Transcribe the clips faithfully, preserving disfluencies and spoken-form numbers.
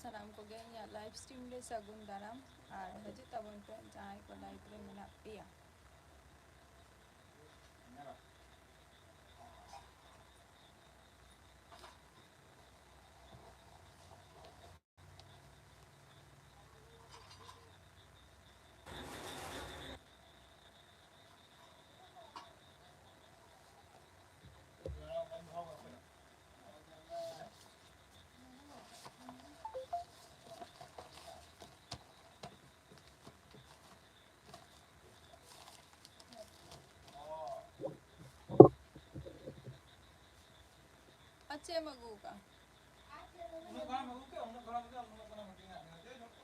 ᱥᱟᱱᱟᱢ ᱠᱚᱜᱮ ᱤᱧᱟᱹᱜ live stream ᱨᱮ ᱥᱟᱹᱜᱩᱱ ᱫᱟᱨᱟᱢ, ᱟᱨ ᱦᱤᱡᱩᱜ ᱛᱟᱵᱚᱱ ᱯᱮ ᱡᱟᱦᱟᱸᱭ ᱠᱚ live ᱨᱮ ᱢᱮᱱᱟᱜ ᱯᱮᱭᱟ᱾ ᱟᱨ ᱪᱮᱫ ᱮᱢ ᱟᱹᱜᱩ ᱟᱠᱟᱫᱼᱟ? ᱩᱱᱟᱹᱜ ᱜᱟᱱ ᱟᱹᱜᱩ ᱠᱮᱫ, ᱩᱱᱟᱹᱜ ᱜᱟᱱ ᱟᱹᱜᱩ ᱠᱮᱫ, ᱩᱱᱟᱹᱜ ᱜᱟᱱ ᱦᱟᱹᱴᱤᱧ ᱟᱜ ᱢᱮ᱾ ᱫᱮ, ᱡᱷᱚᱛᱚ᱾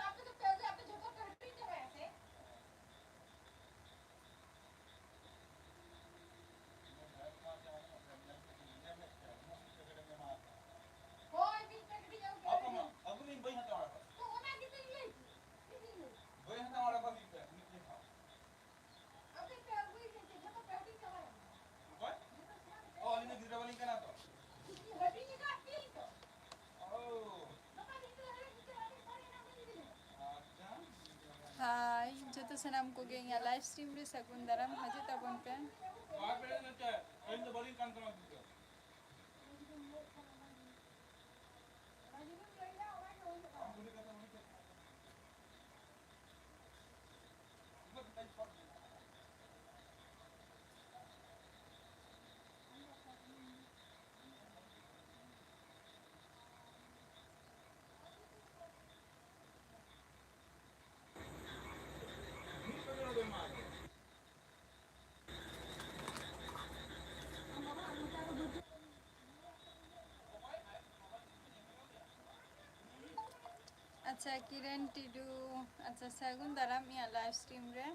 ᱟᱯᱮ ᱫᱚ, ᱟᱯᱮ ᱫᱚ ᱡᱷᱚᱛᱚ ᱯᱮ ᱦᱟᱹᱴᱤᱧ ᱪᱟᱵᱟᱭᱟ ᱥᱮ? ᱦᱳᱭ, ᱢᱤᱫ packet ᱤᱧ ᱟᱹᱜᱩ ᱠᱮᱫᱟ᱾ ᱟᱹᱜᱩ ᱞᱤᱧ, ᱵᱟᱹᱧ ᱦᱟᱛᱟᱣ ᱫᱟᱲᱮᱭᱟᱜᱼᱟ᱾ ᱛᱚ, ᱚᱱᱟ ᱜᱮᱛᱚᱧ ᱞᱟᱹᱭ ᱠᱮᱫᱟ᱾ ᱵᱟᱹᱧ ᱦᱟᱛᱟᱣ ᱫᱟᱲᱮᱭᱟᱜᱼᱟ, ᱢᱤᱫ packet, ᱢᱤᱫ packet᱾ ᱟᱯᱮ ᱯᱮ ᱟᱹᱜᱩᱭ ᱛᱮ ᱡᱷᱚᱛᱚ ᱯᱮ ᱦᱟᱹᱴᱤᱧ ᱪᱟᱵᱟᱭᱟ᱾ ᱚᱠᱚᱭ? ᱚ, ᱟᱹᱞᱤᱧ ᱫᱚ ᱜᱤᱫᱽᱨᱟᱹ ᱵᱟᱹᱞᱤᱧ ᱠᱟᱱᱟ ᱛᱚ᱾ ᱦᱟᱹᱴᱤᱧ ᱟᱠᱟᱫ ᱯᱮᱭᱟᱹᱧ ᱛᱚ᱾ ᱚ᱾ ᱜᱟᱯᱟ ᱫᱤᱱ ᱫᱚ ᱟᱞᱮ ᱜᱤᱫᱽᱨᱟᱹ ᱟᱹᱰᱤ ᱦᱚᱲ ᱮᱱᱟ ᱵᱟᱹᱧ ᱞᱟᱹᱭᱟ᱾ ᱟᱪᱪᱷᱟ᱾ ᱦᱟᱭ, ᱡᱚᱛᱚ ᱥᱟᱱᱟᱢ ᱠᱚᱜᱮ ᱤᱧᱟᱹᱜ live stream ᱨᱮ ᱥᱟᱹᱜᱩᱱ ᱫᱟᱨᱟᱢ, ᱦᱤᱡᱩᱜ ᱛᱟᱵᱚᱱ ᱯᱮ᱾ ᱵᱟᱯᱮ ᱮᱱᱮᱡ ᱛᱮ, ᱤᱧ ᱫᱚ ᱵᱟᱹᱞᱤᱧ ᱠᱟᱱ ᱛᱟᱢᱟ ᱜᱤᱫᱽᱨᱟᱹ᱾ ᱟᱪᱪᱷᱟ, ᱠᱤᱨᱮᱱ ᱴᱩᱰᱩ, ᱟᱪᱪᱷᱟ, ᱥᱟᱹᱜᱩᱱ ᱫᱟᱨᱟᱢ ᱤᱧᱟᱹᱜ live stream ᱨᱮ᱾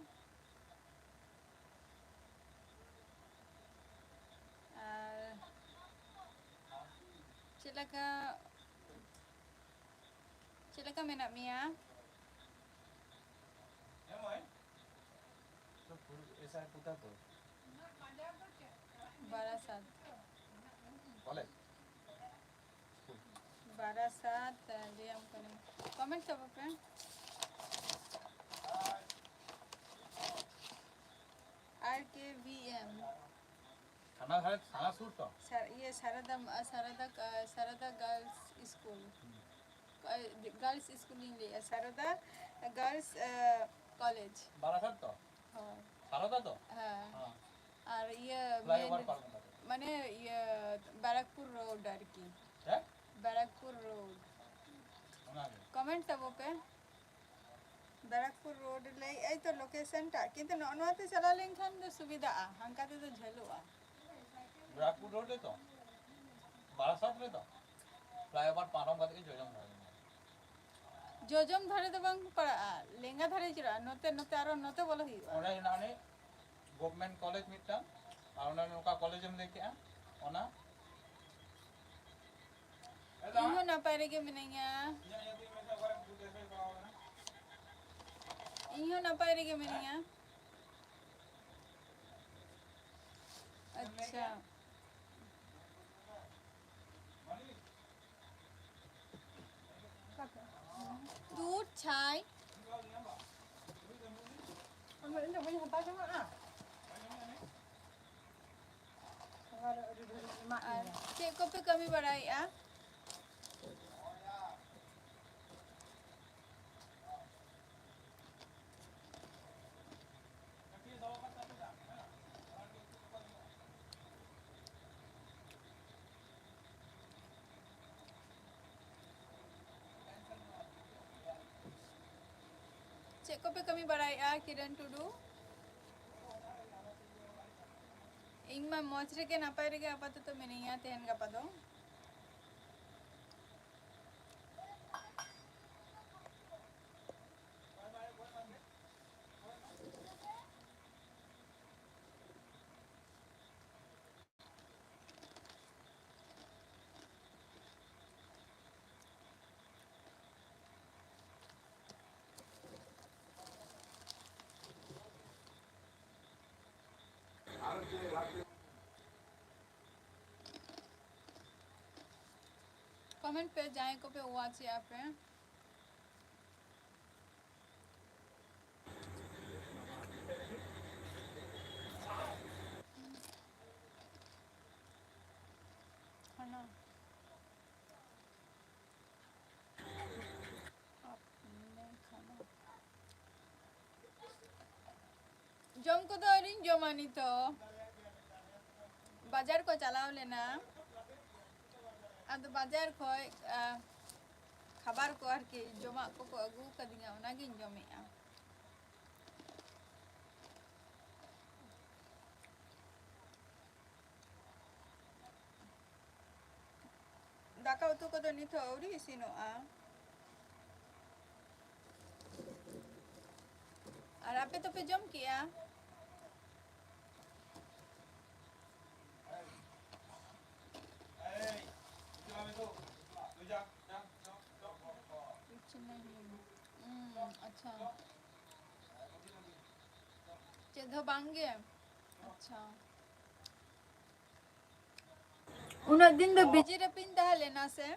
ᱟᱨ ᱪᱮᱫ ᱞᱮᱠᱟ, ᱪᱮᱫ ᱞᱮᱠᱟ ᱢᱮᱱᱟᱜ ᱢᱮᱭᱟ? ᱵᱟᱨᱟᱥᱟᱛ᱾ ᱠᱚᱞᱮᱡᱽ? ᱥᱠᱩᱞ? ᱵᱟᱨᱟᱥᱟᱛ, ᱞᱟᱹᱭᱟᱢ ᱠᱟᱹᱱᱟᱹᱧ᱾ ᱠᱚᱢᱮᱱᱴ ᱛᱟᱵᱚ ᱯᱮ᱾ ᱟᱨ ᱠᱮ ᱵᱷᱤ ᱮᱢ᱾ ᱛᱷᱟᱱᱟ ᱫᱷᱟᱨᱮ, ᱛᱷᱟᱱᱟ ᱥᱩᱨ ᱛᱚ? ᱥᱟ-, ᱤᱭᱟᱹ, ᱥᱟᱨᱚᱫᱟ, ᱥᱟᱨᱚᱫᱟ, ᱥᱟᱨᱚᱫᱟ ᱜᱟᱨᱞᱥ ᱥᱠᱩᱞ᱾ ᱦᱩᱸ᱾ ᱜᱟᱨᱞᱥ ᱥᱠᱩᱞ ᱤᱧ ᱞᱟᱹᱭᱮᱜᱼᱟ, ᱥᱟᱨᱚᱫᱟ ᱜᱟᱨᱞᱥ, ᱟᱸ, ᱠᱚᱞᱮᱡᱽ᱾ ᱵᱟᱨᱟᱥᱟᱛ ᱛᱚ? ᱦᱳᱭ᱾ ᱥᱟᱨᱚᱫᱟ ᱛᱚ? ᱦᱮᱸ᱾ ᱦᱮᱸ᱾ ᱟᱨ ᱤᱭᱟᱹ, ᱯᱷᱞᱟᱭᱳᱵᱷᱟᱨ ᱢᱮᱱ-, ᱯᱟᱨᱚᱢ ᱠᱟᱛᱮ᱾ ᱢᱟᱱᱮ ᱤᱭᱟᱹ, ᱵᱟᱨᱟᱠᱯᱩᱨ ᱨᱳᱰ ᱟᱨᱠᱤ᱾ ᱦᱮᱸ? ᱵᱟᱨᱟᱠᱯᱩᱨ ᱨᱳᱰ᱾ ᱚᱱᱟᱜᱮ᱾ ᱠᱚᱢᱮᱱᱴ ᱛᱟᱵᱚ ᱯᱮ᱾ ᱵᱟᱨᱟᱠᱯᱩᱨ ᱨᱳᱰ ᱞᱟᱹᱭᱮᱜᱼᱟᱭ ᱛᱚ ᱞᱳᱠᱮᱥᱚᱱ ᱴᱟᱜ, ᱠᱤᱱᱛᱩ ᱱᱚᱜᱼᱚ ᱱᱚᱣᱟ ᱛᱮ ᱪᱟᱞᱟᱣ ᱞᱮᱱᱠᱷᱟᱱ ᱫᱚ ᱥᱩᱵᱤᱫᱷᱟᱜᱼᱟ, ᱦᱟᱱᱠᱟ ᱛᱮᱫᱚ ᱡᱷᱟᱹᱞᱩᱜᱼᱟ᱾ ᱵᱟᱨᱟᱠᱯᱩᱨ ᱨᱳᱰ ᱨᱮᱛᱚ, ᱵᱟᱨᱟᱥᱟᱛ ᱨᱮᱛᱚ, ᱯᱷᱞᱟᱭᱳᱵᱷᱟᱨ ᱯᱟᱨᱚᱢ ᱠᱟᱛᱮ ᱜᱮ ᱡᱚᱡᱚᱢ ᱫᱷᱟᱨᱮ ᱢᱮᱱᱟᱜᱼᱟ᱾ ᱡᱚᱡᱚᱢ ᱫᱷᱟᱨᱮ ᱫᱚ ᱵᱟᱝ ᱯᱟᱲᱟᱜᱼᱟ, ᱞᱮᱸᱜᱟ ᱫᱷᱟᱨᱮ ᱪᱟᱞᱟᱜᱼᱟ, ᱱᱚᱛᱮ, ᱱᱚᱛᱮ ᱟᱨᱚ ᱱᱚᱛᱮ ᱵᱚᱞᱚ ᱦᱩᱭᱩᱜᱼᱟ᱾ ᱚᱸᱰᱮ ᱦᱮᱱᱟᱜᱼᱟ ᱚᱱᱮ ᱜᱚᱵᱷᱢᱮᱱᱴ ᱠᱚᱞᱮᱡᱽ ᱢᱤᱫᱴᱟᱝ, ᱟᱨ ᱚᱱᱮ ᱱᱚᱝᱠᱟ ᱠᱚᱞᱮᱡᱽ ᱮᱢ ᱞᱟᱹᱭ ᱠᱮᱜᱼᱟ, ᱚᱱᱟ᱾ ᱤᱧ ᱦᱚᱸ ᱱᱟᱯᱟᱭ ᱨᱮᱜᱮ ᱢᱤᱱᱟᱹᱧᱟ᱾ ᱤᱧ ᱦᱚᱸ ᱱᱟᱯᱟᱭ ᱨᱮᱜᱮ ᱢᱤᱱᱟᱹᱧᱟ᱾ ᱟᱪᱪᱷᱟ᱾ ᱫᱩᱨ ᱪᱷᱟᱭ᱾ ᱤᱧ ᱫᱚ ᱵᱟᱹᱧ ᱦᱟᱛᱟᱣ ᱡᱚᱝᱟᱜᱼᱟ᱾ ᱟᱨ ᱪᱮᱫ ᱠᱚᱯᱮ ᱠᱟᱹᱢᱤ ᱵᱟᱲᱟᱭᱮᱫᱼᱟ? ᱪᱮᱫ ᱠᱚᱯᱮ ᱠᱟᱹᱢᱤ ᱵᱟᱲᱟᱭᱮᱫᱼᱟ, ᱠᱤᱨᱟᱱ ᱴᱩᱰᱩ? ᱤᱧ ᱢᱟ ᱢᱚᱡᱽ ᱨᱮᱜᱮ ᱱᱟᱯᱟᱭ ᱨᱮᱜᱮ ᱟᱯᱟᱛᱚᱛᱚ ᱢᱤᱱᱟᱹᱧᱟ ᱛᱮᱦᱮᱧ ᱜᱟᱯᱟ ᱫᱚ᱾ Comment ᱯᱮ, ᱡᱟᱦᱟᱸᱭ ᱠᱚᱯᱮ watch ᱮᱜᱼᱟ ᱯᱮ᱾ ᱠᱷᱟᱱᱟ᱾ ᱟᱯᱱᱮ ᱠᱷᱟᱱᱟ᱾ ᱡᱚᱢ ᱠᱚᱫᱚ ᱟᱹᱣᱨᱤᱧ ᱡᱚᱢᱟ ᱱᱤᱛᱚᱜ᱾ ᱵᱟᱡᱟᱨ ᱠᱚ ᱪᱟᱞᱟᱣ ᱞᱮᱱᱟ᱾ ᱟᱫᱚ ᱵᱟᱡᱟᱨ ᱠᱷᱚᱡ, ᱟ, ᱠᱷᱟᱵᱟᱨ ᱠᱚ ᱟᱨᱠᱤ ᱡᱚᱢᱟᱜ ᱠᱚᱠᱚ ᱟᱹᱜᱩ ᱟᱠᱟᱫᱤᱧᱟ, ᱚᱱᱟᱜᱤᱧ ᱡᱚᱢᱮᱜᱼᱟ᱾ ᱫᱟᱠᱟ ᱩᱛᱩ ᱠᱚᱫᱚ ᱱᱤᱛ ᱦᱚᱸ ᱟᱹᱣᱨᱤ ᱤᱥᱤᱱᱚᱜᱼᱟ᱾ ᱟᱨ ᱟᱯᱮ ᱫᱚᱯᱮ ᱡᱚᱢ ᱠᱮᱜᱼᱟ? ᱠᱩᱪ ᱱᱟᱦᱤ᱾ ᱦᱩᱸ, ᱟᱪᱪᱷᱟ᱾ ᱪᱮᱫ ᱦᱚᱸ ᱵᱟᱝ ᱜᱮ? ᱟᱪᱪᱷᱟ᱾ ᱩᱱᱟᱹᱜ ᱫᱤᱱ ᱫᱚ busy ᱨᱮᱯᱮᱧ ᱛᱟᱦᱮᱸ ᱞᱮᱱᱟ ᱥᱮ?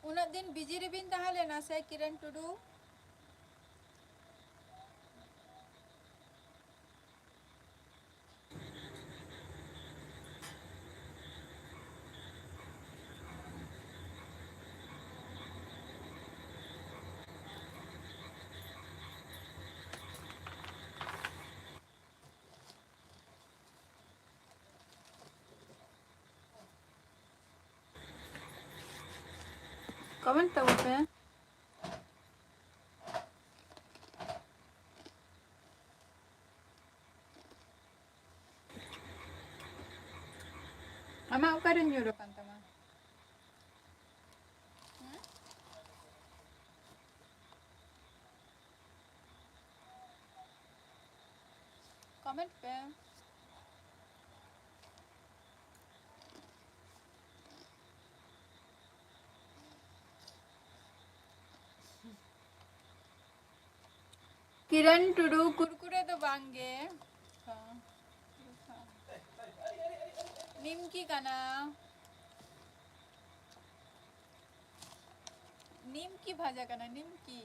ᱩᱱᱟᱹᱜ ᱫᱤᱱ busy ᱨᱮᱵᱤᱱ ᱛᱟᱦᱮᱸ ᱞᱮᱱᱟ ᱥᱮ, ᱠᱤᱨᱟᱱ ᱴᱩᱰᱩ? Comment ᱛᱟᱵᱚᱱ ᱯᱮ᱾ ᱟᱢᱟᱜ ᱚᱠᱟᱨᱮ ᱧᱩᱨ ᱟᱠᱟᱱ ᱛᱟᱢᱟ? ᱦᱩᱸ? Comment ᱯᱮ᱾ ᱠᱤᱨᱚᱱ ᱴᱩᱰᱩ, ᱠᱩᱨᱠᱩᱨᱮ ᱫᱚ ᱵᱟᱝ ᱜᱮ᱾ ᱱᱤᱢᱠᱤ ᱠᱟᱱᱟ᱾ ᱱᱤᱢᱠᱤ ᱵᱷᱟᱡᱟ ᱠᱟᱱᱟ, ᱱᱤᱢᱠᱤ᱾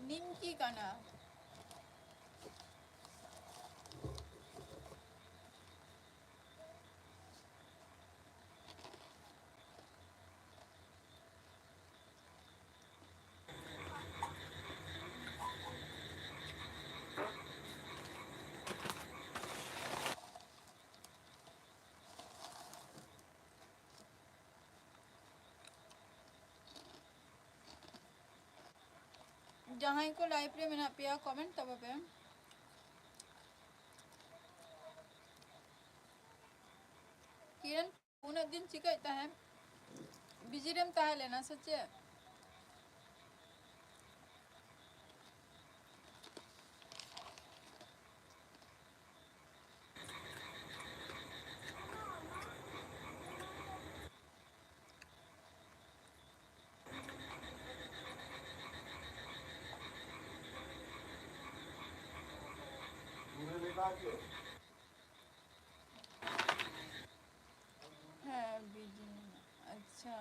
ᱱᱤᱢᱠᱤ ᱠᱟᱱᱟ᱾ ᱡᱟᱦᱟᱸᱭ ᱠᱚ live ᱨᱮ ᱢᱮᱱᱟᱜ ᱯᱮᱭᱟ, comment ᱛᱟᱵᱚ ᱯᱮ᱾ ᱠᱤᱨᱚᱱ, ᱩᱱᱟᱹᱜ ᱫᱤᱱ ᱪᱤᱠᱟᱹᱭᱮᱫ ᱛᱟᱦᱮᱸᱫ? ᱵᱤᱡᱤ ᱨᱮᱢ ᱛᱟᱦᱮᱸ ᱞᱮᱱᱟ ᱥᱮ ᱪᱮᱫ? ᱦᱮᱸ, ᱵᱤᱡᱤ ᱢᱮᱱᱟᱜ᱾ ᱟᱪᱪᱷᱟ,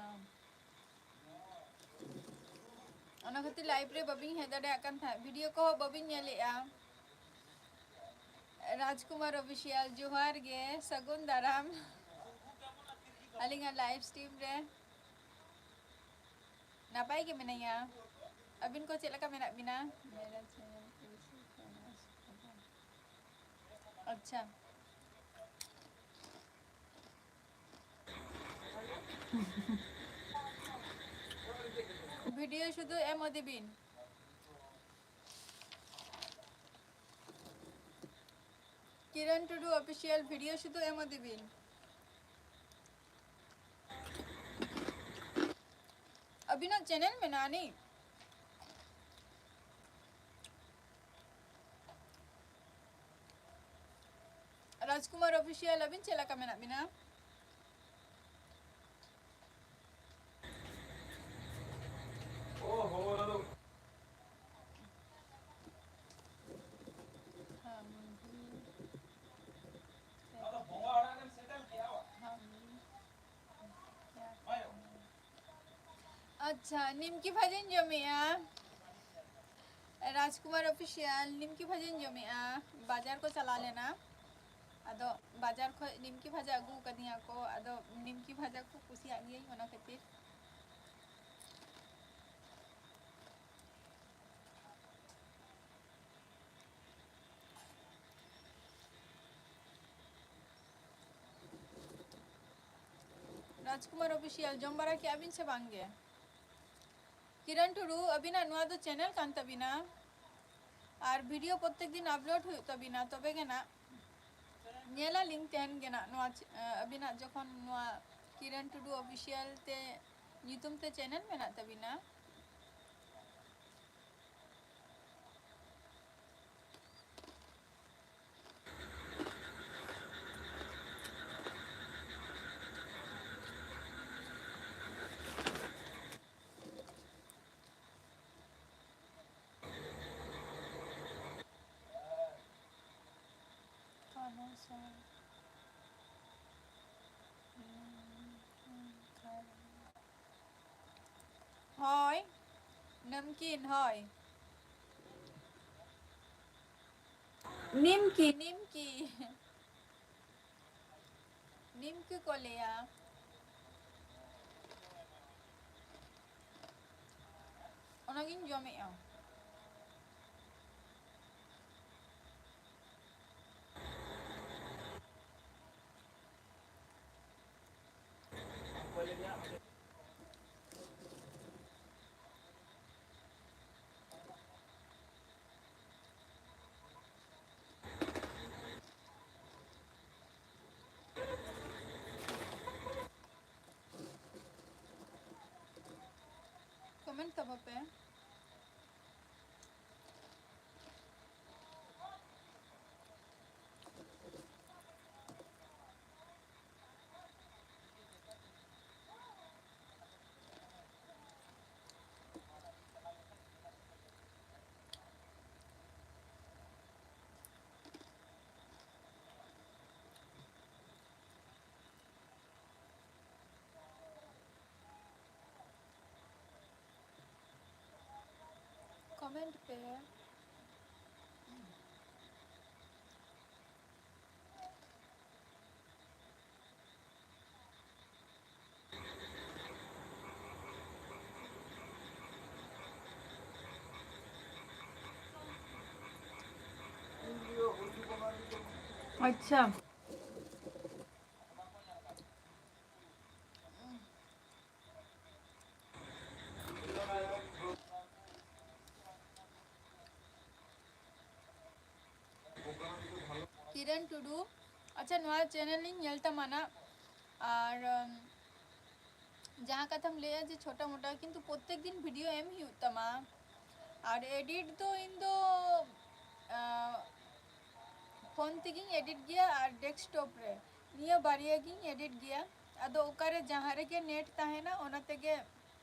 ᱚᱱᱟ ᱠᱷᱟᱹᱛᱤᱨ live ᱨᱮ ᱵᱟᱹᱵᱤᱱ ᱦᱮᱡ ᱫᱟᱲᱮᱭᱟᱜ ᱠᱟᱱ ᱛᱟᱦᱮᱸᱫ, video ᱠᱚᱦᱚᱸ ᱵᱟᱹᱵᱤᱱ ᱧᱮᱞᱮᱜᱼᱟ᱾ ᱨᱟᱡᱽᱠᱩᱢᱟᱨ Official, ᱡᱚᱦᱟᱨ ᱜᱮ, ᱥᱟᱹᱜᱩᱱ ᱫᱟᱨᱟᱢ ᱟᱹᱞᱤᱧᱟᱜ live stream ᱨᱮ᱾ ᱱᱟᱯᱟᱭ ᱜᱮ ᱢᱮᱱᱟᱧᱟ᱾ ᱟᱹᱵᱤᱱ ᱠᱚ ᱪᱮᱫ ᱞᱮᱠᱟ ᱢᱮᱱᱟᱜ ᱵᱤᱱᱟ? ᱟᱪᱪᱷᱟ᱾ Video ᱥᱩᱫᱷᱩ ᱮᱢ ᱤᱫᱤ ᱵᱤᱱ᱾ ᱠᱤᱨᱚᱱ ᱴᱩᱰᱩ Official, video ᱥᱩᱫᱷᱩ ᱮᱢ ᱤᱫᱤ ᱵᱤᱱ᱾ ᱟᱹᱵᱤᱱᱟᱜ channel ᱢᱮᱱᱟᱜᱼᱟ ᱱᱤ? ᱨᱟᱡᱽ ᱨᱟᱡᱽᱠᱩᱢᱟᱨ ᱚᱯᱷᱤᱥᱤᱭᱟᱞ, ᱟᱹᱵᱤᱱ ᱪᱮᱫ ᱞᱮᱠᱟ ᱢᱮᱱᱟᱜ ᱵᱤᱱᱟ? ᱟᱪᱪᱷᱟ, ᱱᱤᱢᱠᱤ ᱵᱷᱟᱡᱟᱧ ᱡᱚᱢᱮᱜᱼᱟ᱾ ᱨᱟᱡᱽᱠᱩᱢᱟᱨ ᱚᱯᱷᱤᱥᱤᱭᱟᱞ, ᱱᱤᱢᱠᱤ ᱵᱷᱟᱡᱟᱧ ᱡᱚᱢᱮᱜᱼᱟ᱾ ᱵᱟᱡᱟᱨ ᱠᱚ ᱪᱟᱞᱟᱣ ᱞᱮᱱᱟ, ᱟᱫᱚ ᱵᱟᱡᱟᱨ ᱠᱷᱚᱡ ᱱᱤᱢᱠᱤ ᱵᱷᱟᱡᱟ ᱟᱹᱜᱩ ᱟᱠᱟᱫᱤᱧᱟ ᱠᱚ᱾ ᱟᱫᱚ ᱱᱤᱢᱠᱤ ᱵᱷᱟᱡᱟ ᱠᱚ ᱠᱩᱥᱤᱭᱟᱜ ᱜᱤᱭᱟᱹᱧ, ᱚᱱᱟ ᱠᱷᱟᱹᱛᱤᱨ᱾ ᱨᱟᱡᱽᱠᱩᱢᱟᱨ ᱚᱯᱷᱤᱥᱤᱭᱟᱞ, ᱡᱚᱢ ᱵᱟᱲᱟ ᱠᱮᱜᱼᱟ ᱵᱤᱱ ᱥᱮ ᱵᱟᱝ ᱜᱮ? ᱠᱤᱨᱟᱱ ᱴᱩᱰᱩ, ᱟᱹᱵᱤᱱᱟᱜ ᱱᱚᱣᱟ ᱫᱚ ᱪᱮᱱᱮᱞ ᱠᱟᱱ ᱛᱟᱹᱵᱤᱱᱟ, ᱟᱨ ᱵᱷᱤᱰᱤᱭᱳ ᱯᱨᱚᱛᱮᱠ ᱫᱤᱱ ᱟᱯᱞᱳᱰ ᱦᱩᱭᱩᱜ ᱛᱟᱹᱵᱤᱱᱟ, ᱛᱚᱵᱮ ᱜᱮ ᱱᱟᱜ ᱧᱮᱞᱟᱞᱤᱧ ᱛᱟᱦᱮᱱ ᱜᱮ ᱱᱟᱜ ᱱᱚᱣᱟ ᱪᱮ-, ᱟᱹᱵᱤᱱᱟᱜ ᱡᱚᱠᱷᱚᱱ ᱱᱚᱣᱟ ᱠᱤᱨᱟᱱ ᱴᱩᱰᱩ ᱚᱯᱷᱤᱥᱤᱭᱟᱞ ᱛᱮ ᱧᱩᱛᱩᱢ ᱛᱮ ᱪᱮᱱᱮᱞ ᱢᱮᱱᱟᱜ ᱛᱟᱹᱵᱤᱱᱟ᱾ ᱦᱳᱭ, ᱱᱟᱢᱠᱤᱱ, ᱦᱳᱭ᱾ ᱱᱤᱢᱠᱤ, ᱱᱤᱢᱠᱤ᱾ ᱱᱤᱢᱠᱤ ᱠᱚ ᱞᱟᱹᱭᱟ᱾ ᱚᱱᱟᱜᱤᱧ ᱡᱚᱢᱮᱜᱼᱟ᱾ ᱠᱚᱢᱮᱱᱴ ᱛᱟᱵᱚ ᱯᱮ᱾ ᱯᱮ᱾ ᱟᱪᱪᱷᱟ᱾ ᱠᱤᱨᱟᱱ ᱴᱩᱰᱩ, ᱟᱪᱪᱷᱟ, ᱱᱚᱣᱟ ᱪᱮᱱᱮᱞ ᱤᱧ ᱧᱮᱞ ᱛᱟᱢᱟ ᱱᱟᱜ᱾ ᱟᱨ, ᱩᱢ, ᱡᱟᱦᱟᱸ ᱠᱟᱛᱷᱟᱢ ᱞᱟᱹᱭᱟ ᱡᱮ ᱪᱷᱳᱴᱟ ᱢᱳᱴᱟ, ᱠᱤᱱᱛᱩ ᱯᱨᱚᱛᱮᱠ ᱫᱤᱱ ᱵᱷᱤᱰᱤᱭᱳ ᱮᱢ ᱦᱩᱭᱩᱜ ᱛᱟᱢᱟ᱾ ᱟᱨ ᱮᱰᱤᱴ ᱫᱚ ᱤᱧ ᱫᱚ, ᱟᱸ, ᱯᱷᱳᱱ ᱛᱮᱜᱤᱧ ᱮᱰᱤᱴ ᱜᱮᱭᱟ ᱟᱨ ᱰᱮᱥᱠᱴᱚᱯ ᱨᱮ, ᱱᱤᱭᱟᱹ ᱵᱟᱨᱭᱟ ᱜᱤᱧ ᱮᱰᱤᱴ ᱜᱮᱭᱟ᱾ ᱟᱫᱚ ᱚᱠᱟᱨᱮ ᱡᱟᱦᱟᱸ ᱨᱮᱜᱮ ᱱᱮᱴ ᱛᱟᱦᱮᱱᱟ, ᱚᱱᱟ ᱛᱮᱜᱮ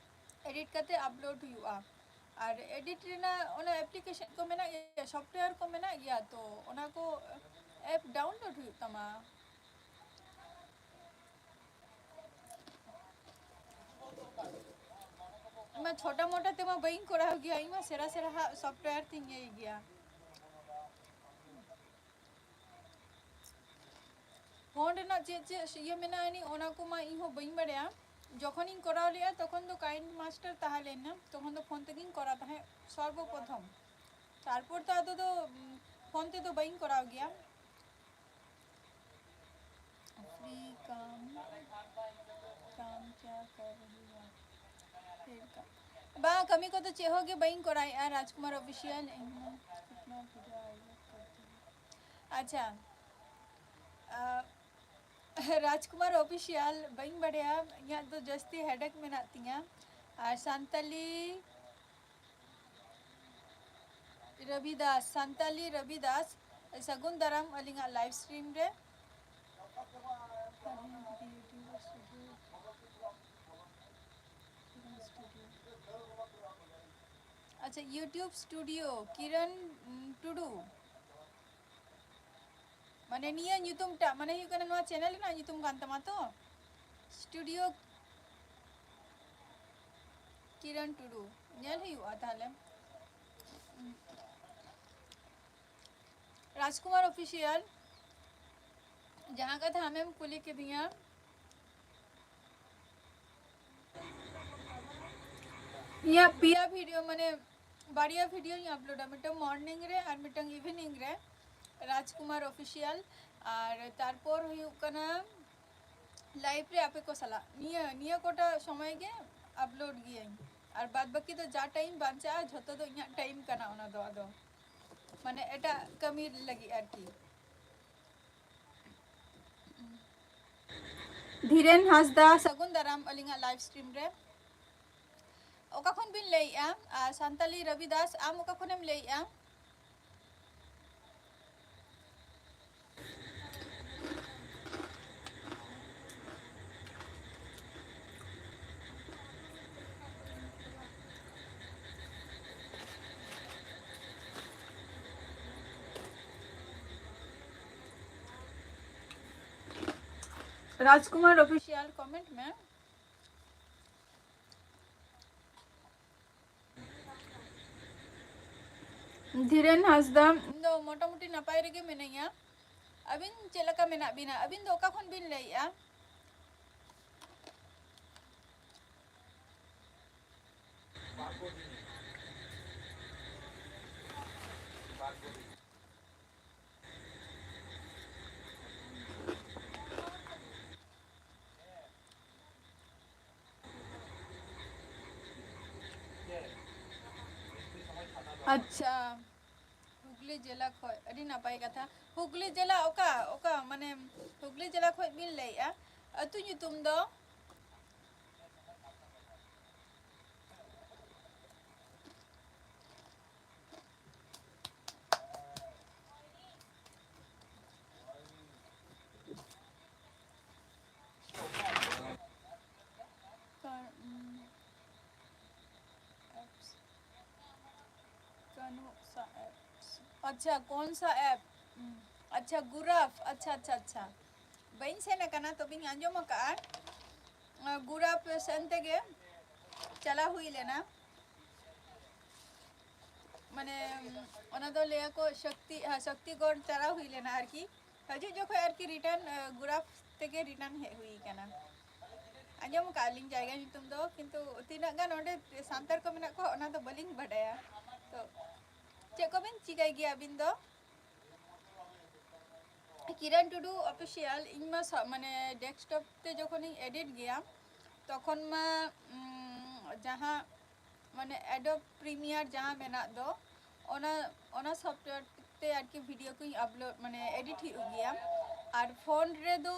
ᱮᱰᱤᱴ ᱠᱟᱛᱮ ᱟᱯᱞᱳᱰ ᱦᱩᱭᱩᱜᱼᱟ᱾ ᱟᱨ ᱮᱰᱤᱴ ᱨᱮᱱᱟᱜ ᱚᱱᱟ ᱮᱯᱞᱤᱠᱮᱥᱚᱱ ᱠᱚ ᱢᱮᱱᱟᱜ ᱜᱮᱭᱟ, ᱥᱚᱯᱷᱴᱣᱮᱭᱟᱨ ᱠᱚ ᱢᱮᱱᱟᱜ ᱜᱮᱭᱟ, ᱛᱚ ᱚᱱᱟ ᱠᱚ ᱮᱯ ᱰᱟᱣᱩᱱᱞᱳᱰ ᱦᱩᱭᱩᱜ ᱛᱟᱢᱟ᱾ ᱤᱧ ᱢᱟ ᱪᱷᱳᱴᱟ ᱢᱳᱴᱟ ᱛᱮᱢᱟ ᱵᱟᱹᱧ ᱠᱚᱨᱟᱣ ᱜᱮᱭᱟ, ᱤᱧ ᱢᱟ ᱥᱮᱬᱟ ᱥᱮᱬᱟ ᱦᱟᱜ ᱥᱚᱯᱷᱴᱣᱮᱭᱟᱨ ᱛᱤᱧ ᱤᱭᱟᱹᱭ ᱜᱮᱭᱟ᱾ ᱯᱷᱳᱱ ᱨᱮᱱᱟᱜ ᱪᱮᱫ ᱪᱮᱫ ᱤᱭᱟᱹ ᱢᱮᱱᱟᱜᱼᱟ ᱟᱹᱱᱤᱡ, ᱚᱱᱟ ᱠᱚᱢᱟ ᱤᱧ ᱦᱚᱸ ᱵᱟᱹᱧ ᱵᱟᱲᱟᱭᱟ᱾ ᱡᱚᱠᱷᱚᱱᱤᱧ ᱠᱚᱨᱟᱣ ᱞᱮᱜᱼᱟ, ᱛᱚᱠᱷᱚᱱ ᱫᱚ ᱠᱟᱭᱤᱱᱰ ᱢᱟᱥᱴᱟᱨ ᱛᱟᱦᱮᱸ ᱞᱮᱱᱟ, ᱛᱚᱠᱷᱚᱱ ᱫᱚ ᱯᱷᱳᱱ ᱛᱮᱜᱤᱧ ᱠᱚᱨᱟᱣ ᱛᱟᱦᱮᱸᱫ ᱥᱚᱨᱵᱚ ᱯᱨᱚᱛᱷᱚᱢ᱾ ᱛᱟᱨᱯᱚᱨ ᱛᱚ ᱟᱫᱚ ᱫᱚ, ᱩᱢ, ᱯᱷᱳᱱ ᱛᱮᱫᱚ ᱵᱟᱹᱧ ᱠᱚᱨᱟᱣ ᱜᱮᱭᱟ᱾ फ्री काम, काम क्या कर रही हो? फ्री काम। ᱵᱟᱝ, ᱠᱟᱹᱢᱤ ᱠᱚᱫᱚ ᱪᱮᱫ ᱦᱚᱸ ᱜᱮ ᱵᱟᱹᱧ ᱠᱚᱨᱟᱣᱮᱫᱼᱟ, ᱨᱟᱡᱽᱠᱩᱢᱟᱨ ᱚᱯᱷᱤᱥᱤᱭᱟᱞ, ᱤᱧ ᱦᱚᱸ ᱠᱤᱛᱱᱟ ᱵᱷᱤᱰᱤᱭᱳ ᱟᱭ ᱞᱟᱭᱤᱠ ᱠᱟᱨᱛᱤ ᱦᱩᱸ᱾ ᱟᱪᱪᱷᱟ, ᱟ, ᱨᱟᱡᱽᱠᱩᱢᱟᱨ ᱚᱯᱷᱤᱥᱤᱭᱟᱞ, ᱵᱟᱹᱧ ᱵᱟᱰᱟᱭᱟ, ᱤᱧᱟᱹᱜ ᱫᱚ ᱡᱟᱹᱥᱛᱤ ᱦᱮᱰᱮᱠ ᱢᱮᱱᱟᱜ ᱛᱤᱧᱟᱹ᱾ ᱟᱨ ᱥᱟᱱᱛᱟᱞᱤ ᱨᱚᱵᱤ ᱫᱟᱥ, ᱥᱟᱱᱛᱟᱞᱤ ᱨᱚᱵᱤ ᱫᱟᱥ, ᱥᱟᱹᱜᱩᱱ ᱫᱟᱨᱟᱢ ᱟᱹᱞᱤᱧᱟᱜ ᱞᱟᱭᱤᱵᱷ ᱥᱴᱨᱤᱢ ᱨᱮ᱾ ᱟᱪᱪᱷᱟ, YouTube studio, ᱠᱤᱨᱟᱱ, ᱩᱢ, ᱴᱩᱰᱩ᱾ ᱢᱟᱱᱮ ᱱᱤᱭᱟᱹ ᱧᱩᱛᱩᱢ ᱴᱟᱜ, ᱢᱟᱱᱮ ᱦᱩᱭᱩᱜ ᱠᱟᱱᱟ ᱱᱚᱣᱟ ᱪᱮᱱᱮᱞ ᱨᱮᱱᱟᱜ ᱧᱩᱛᱩᱢ ᱠᱟᱱ ᱛᱟᱢᱟ ᱛᱚ? ᱥᱴᱩᱰᱤᱭᱳ ᱠᱤᱨᱟᱱ ᱴᱩᱰᱩ᱾ ᱧᱮᱞ ᱦᱩᱭᱩᱜᱼᱟ ᱛᱟᱦᱞᱮ᱾ ᱨᱟᱡᱽᱠᱩᱢᱟᱨ ᱚᱯᱷᱤᱥᱤᱭᱟᱞ, ᱡᱟᱦᱟᱸ ᱠᱟᱛᱷᱟ ᱟᱢᱮᱢ ᱠᱩᱞᱤ ᱠᱤᱫᱤᱧᱟ, ᱤᱧᱟᱹᱜ ᱯᱮᱭᱟ ᱵᱷᱤᱰᱤᱭᱳ, ᱢᱟᱱᱮ ᱵᱟᱨᱭᱟ ᱵᱷᱤᱰᱤᱭᱳᱧ ᱟᱯᱞᱳᱰᱟ, ᱢᱤᱫᱴᱟᱝ ᱢᱚᱨᱱᱤᱝ ᱨᱮ ᱟᱨ ᱢᱤᱫᱴᱟᱝ ᱤᱵᱷᱤᱱᱤᱝ ᱨᱮ, ᱨᱟᱡᱽᱠᱩᱢᱟᱨ ᱚᱯᱷᱤᱥᱤᱭᱟᱞ᱾ ᱟᱨ ᱛᱟᱨᱯᱚᱨ ᱦᱩᱭᱩᱜ ᱠᱟᱱᱟ ᱞᱟᱭᱤᱵᱷ ᱨᱮ ᱟᱯᱮ ᱠᱚ ᱥᱟᱞᱟᱜ, ᱱᱤᱭᱟᱹ ᱱᱤᱭᱟᱹ ᱠᱚᱴᱟ ᱥᱚᱢᱚᱭ ᱜᱮ ᱟᱯᱞᱳᱰ ᱜᱤᱭᱟᱹᱧ᱾ ᱟᱨ ᱵᱟᱫ ᱵᱟᱹᱠᱤ ᱫᱚ ᱡᱟ ᱴᱟᱭᱤᱢ ᱵᱟᱧᱪᱟᱜᱼᱟ, ᱡᱷᱚᱛᱚ ᱫᱚ ᱤᱧᱟᱹᱜ ᱴᱟᱭᱤᱢ ᱠᱟᱱᱟ, ᱚᱱᱟ ᱫᱚ ᱟᱫᱚ ᱢᱟᱱᱮ ᱮᱴᱟᱜ ᱠᱟᱹᱢᱤ ᱞᱟᱹᱜᱤᱫ ᱟᱨᱠᱤ᱾ ᱫᱷᱤᱨᱮᱱ ᱦᱟᱸᱥᱫᱟ, ᱥᱟᱹᱜᱩᱱ ᱫᱟᱨᱟᱢ ᱟᱹᱞᱤᱧᱟᱜ ᱞᱟᱭᱤᱵᱷ ᱥᱴᱨᱤᱢ ᱨᱮ᱾ ᱚᱠᱟ ᱠᱷᱚᱱ ᱵᱤᱱ ᱞᱟᱹᱭᱮᱜᱼᱟ? ᱟᱨ ᱥᱟᱱᱛᱟᱞᱤ ᱨᱚᱵᱤ ᱫᱟᱥ, ᱟᱢ ᱚᱠᱟ ᱠᱷᱚᱱᱮᱢ ᱞᱟᱹᱭᱮᱜᱼᱟ? ᱨᱟᱡᱽᱠᱩᱢᱟᱨ ᱚᱯᱷᱤᱥᱤᱭᱟᱞ ᱠᱚᱢᱮᱱᱴ ᱢᱮ᱾ ᱫᱷᱤᱨᱮᱱ ᱦᱟᱸᱥᱫᱟ, ᱤᱧ ᱫᱚ ᱢᱚᱴᱟᱢᱩᱴᱤ ᱱᱟᱯᱟᱭ ᱨᱮᱜᱮ ᱢᱤᱱᱟᱹᱧᱟ᱾ ᱟᱹᱵᱤᱱ ᱪᱮᱫ ᱞᱮᱠᱟ ᱢᱮᱱᱟᱜ ᱵᱤᱱᱟ? ᱟᱹᱵᱤᱱ ᱫᱚ ᱚᱠᱟ ᱠᱷᱚᱱ ᱵᱤᱱ ᱞᱟᱹᱭᱮᱜᱼᱟ? ᱟᱪᱪᱷᱟ, ᱦᱩᱜᱽᱞᱤ ᱡᱮᱞᱟ ᱠᱷᱚᱡ, ᱟᱹᱰᱤ ᱱᱟᱯᱟᱭ ᱠᱟᱛᱷᱟ᱾ ᱦᱩᱜᱽᱞᱤ ᱡᱮᱞᱟ ᱚᱠᱟ, ᱚᱠᱟ, ᱢᱟᱱᱮ, ᱦᱩᱜᱽᱞᱤ ᱡᱮᱞᱟ ᱠᱷᱚᱡ ᱵᱤᱱ ᱞᱟᱹᱭᱮᱜᱼᱟ? ᱟᱹᱛᱩ ᱧᱩᱛᱩᱢ ᱫᱚ? ᱠᱟᱨ-, ᱩᱸ, apps᱾ ᱠᱟᱹᱱᱩ ᱥᱟ apps᱾ ᱟᱪᱪᱷᱟ, ᱠᱚᱱ ᱥᱟ app? ᱩᱸ, ᱟᱪᱪᱷᱟ, ᱜᱩᱨᱟᱯᱷ᱾ ᱟᱪᱪᱷᱟ, ᱟᱪᱪᱷᱟ, ᱟᱪᱪᱷᱟ᱾ ᱵᱟᱹᱧ ᱥᱮᱱ ᱟᱠᱟᱱᱟ, ᱛᱚᱵᱮᱧ ᱟᱸᱡᱚᱢ ᱟᱠᱟᱫᱼᱟ᱾ ᱟᱸ, ᱜᱩᱨᱟᱯᱷ ᱥᱮᱱ ᱛᱮᱜᱮ ᱪᱟᱞᱟᱣ ᱦᱩᱭ ᱞᱮᱱᱟ᱾ ᱢᱟᱱᱮ, ᱚᱱᱟ ᱫᱚ ᱞᱟᱹᱭᱟᱠᱚ ᱥᱚᱠᱛᱤ, ᱦᱮᱸ, ᱥᱚᱠᱛᱤᱜᱚᱲ ᱪᱟᱞᱟᱣ ᱦᱩᱭ ᱞᱮᱱᱟ ᱟᱨᱠᱤ᱾ ᱦᱤᱡᱩᱜ ᱡᱚᱠᱷᱚᱱ ᱟᱨᱠᱤ return, ᱮ, ᱜᱩᱨᱟᱯᱷ ᱛᱮᱜᱮ return ᱦᱮᱡ ᱦᱩᱭ ᱠᱟᱱᱟ᱾ ᱟᱸᱡᱚᱢ ᱟᱠᱟᱫ ᱞᱤᱧ ᱡᱟᱭᱜᱟ ᱧᱩᱛᱩᱢ ᱫᱚ, ᱠᱤᱱᱛᱩ ᱛᱤᱱᱟᱹᱜ ᱜᱟᱱ ᱚᱸᱰᱮ ᱥᱟᱱᱛᱟᱲ ᱠᱚ ᱢᱮᱱᱟᱜ ᱠᱚᱣᱟ ᱚᱱᱟ ᱫᱚ ᱵᱟᱹᱞᱤᱧ ᱵᱟᱰᱟᱭᱟ᱾ ᱛᱚ ᱪᱮᱫ ᱠᱚᱵᱤᱱ ᱪᱤᱠᱟᱹᱭ ᱜᱮᱭᱟ ᱟᱹᱵᱤᱱ ᱫᱚ? ᱠᱤᱨᱟᱱ ᱴᱩᱰᱩ Official, ᱤᱧ ᱢᱟ ᱥᱟ-, ᱢᱟᱱᱮ desktop ᱛᱮ ᱡᱚᱠᱷᱚᱱᱤᱧ edit ᱜᱮᱭᱟ, ᱛᱚᱠᱷᱚᱱ ᱢᱟ, ᱩᱢ, ᱡᱟᱦᱟᱸ ᱢᱟᱱᱮ Adobe Premiere ᱡᱟᱦᱟᱸ ᱢᱮᱱᱟᱜ ᱫᱚ, ᱚᱱᱟ, ᱚᱱᱟ software ᱛᱮ ᱟᱨᱠᱤ video ᱠᱚᱧ upload, ᱢᱟᱱᱮ edit ᱦᱩᱭᱩᱜ ᱜᱮᱭᱟ᱾ ᱟᱨ phone ᱨᱮᱫᱚ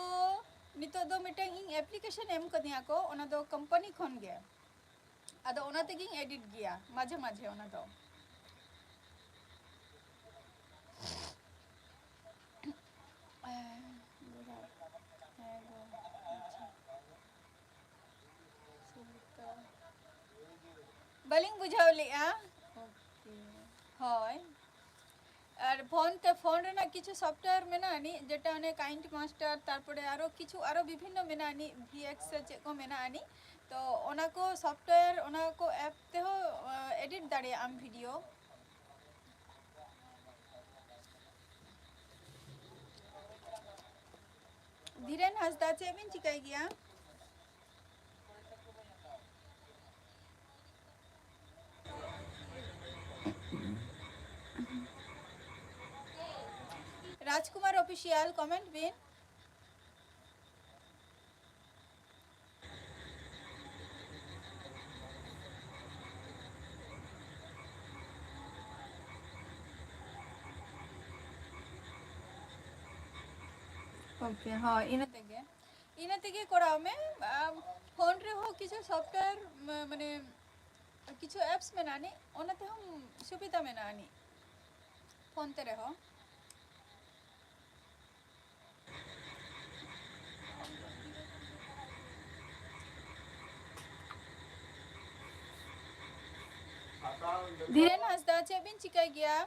ᱱᱤᱛᱚᱜ ᱫᱚ ᱢᱤᱫᱴᱟᱝ ᱤᱧ application ᱮᱢ ᱠᱟᱹᱫᱤᱧᱟ ᱠᱚ, ᱚᱱᱟ ᱫᱚ company ᱠᱷᱚᱱ ᱜᱮ, ᱟᱫᱚ ᱚᱱᱟ ᱛᱮᱜᱮᱧ edit ᱜᱮᱭᱟ ᱢᱟᱡᱷᱮ ᱢᱟᱡᱷᱮ ᱚᱱᱟ ᱫᱚ᱾ ᱦᱮᱸ ᱜᱚ, ᱟᱪᱪᱷᱟ᱾ ᱵᱟᱹᱞᱤᱧ ᱵᱩᱡᱷᱟᱹᱣ ᱞᱮᱜᱼᱟ᱾ Okay, ᱦᱳᱭ᱾ ᱟᱨ phone ᱛᱮ, phone ᱨᱮᱱᱟᱜ ᱠᱤᱪᱷᱩ software ᱢᱮᱱᱟᱜᱼᱟ ᱟᱹᱱᱤᱡ, ᱡᱮᱴᱟ ᱚᱱᱮ KineMaster, ᱛᱟᱨᱯᱚᱨᱮ ᱟᱨᱚ ᱠᱤᱪᱷᱩ, ᱟᱨᱚ ᱵᱤᱵᱷᱤᱱᱱᱚ ᱢᱮᱱᱟᱜᱼᱟ ᱟᱹᱱᱤᱡ, V X ᱥᱮ ᱪᱮᱫ ᱠᱚ ᱢᱮᱱᱟᱜᱼᱟ ᱟᱹᱱᱤᱡ᱾ ᱛᱚ ᱚᱱᱟ ᱠᱚ software, ᱚᱱᱟ ᱠᱚ app ᱛᱮᱦᱚᱸ, ᱟ, edit ᱫᱟᱲᱮᱭᱟᱜ ᱟᱢ video᱾ ᱫᱷᱤᱨᱮᱱ ᱦᱟᱸᱥᱫᱟ, ᱪᱮᱫ ᱵᱤᱱ ᱪᱤᱠᱟᱹᱭ ᱜᱮᱭᱟ? ᱨᱟᱡᱽᱠᱩᱢᱟᱨ Official, comment ᱵᱤᱱ᱾ Okay, ᱦᱳᱭ, ᱤᱱᱟᱹ ᱛᱮᱜᱮ, ᱤᱱᱟᱹ ᱛᱮᱜᱮ ᱠᱚᱨᱟᱣ ᱢᱮ᱾ ᱟᱢ phone ᱨᱮᱦᱚᱸ ᱠᱤᱪᱷᱩ software, ᱢᱟ-, ᱢᱟᱱᱮ ᱠᱤᱪᱷᱩ apps ᱢᱮᱱᱟᱜᱼᱟ ᱟᱹᱱᱤᱡ, ᱚᱱᱟ ᱛᱮᱦᱚᱸ ᱥᱩᱵᱤᱫᱷᱟ ᱢᱮᱱᱟᱜᱼᱟ ᱟᱹᱱᱤᱡ, phone ᱛᱮ ᱨᱮᱦᱚᱸ᱾ ᱫᱷᱤᱨᱮᱱ ᱦᱟᱸᱥᱫᱟ, ᱪᱮᱫ ᱵᱤᱱ ᱪᱤᱠᱟᱹᱭ ᱜᱮᱭᱟ?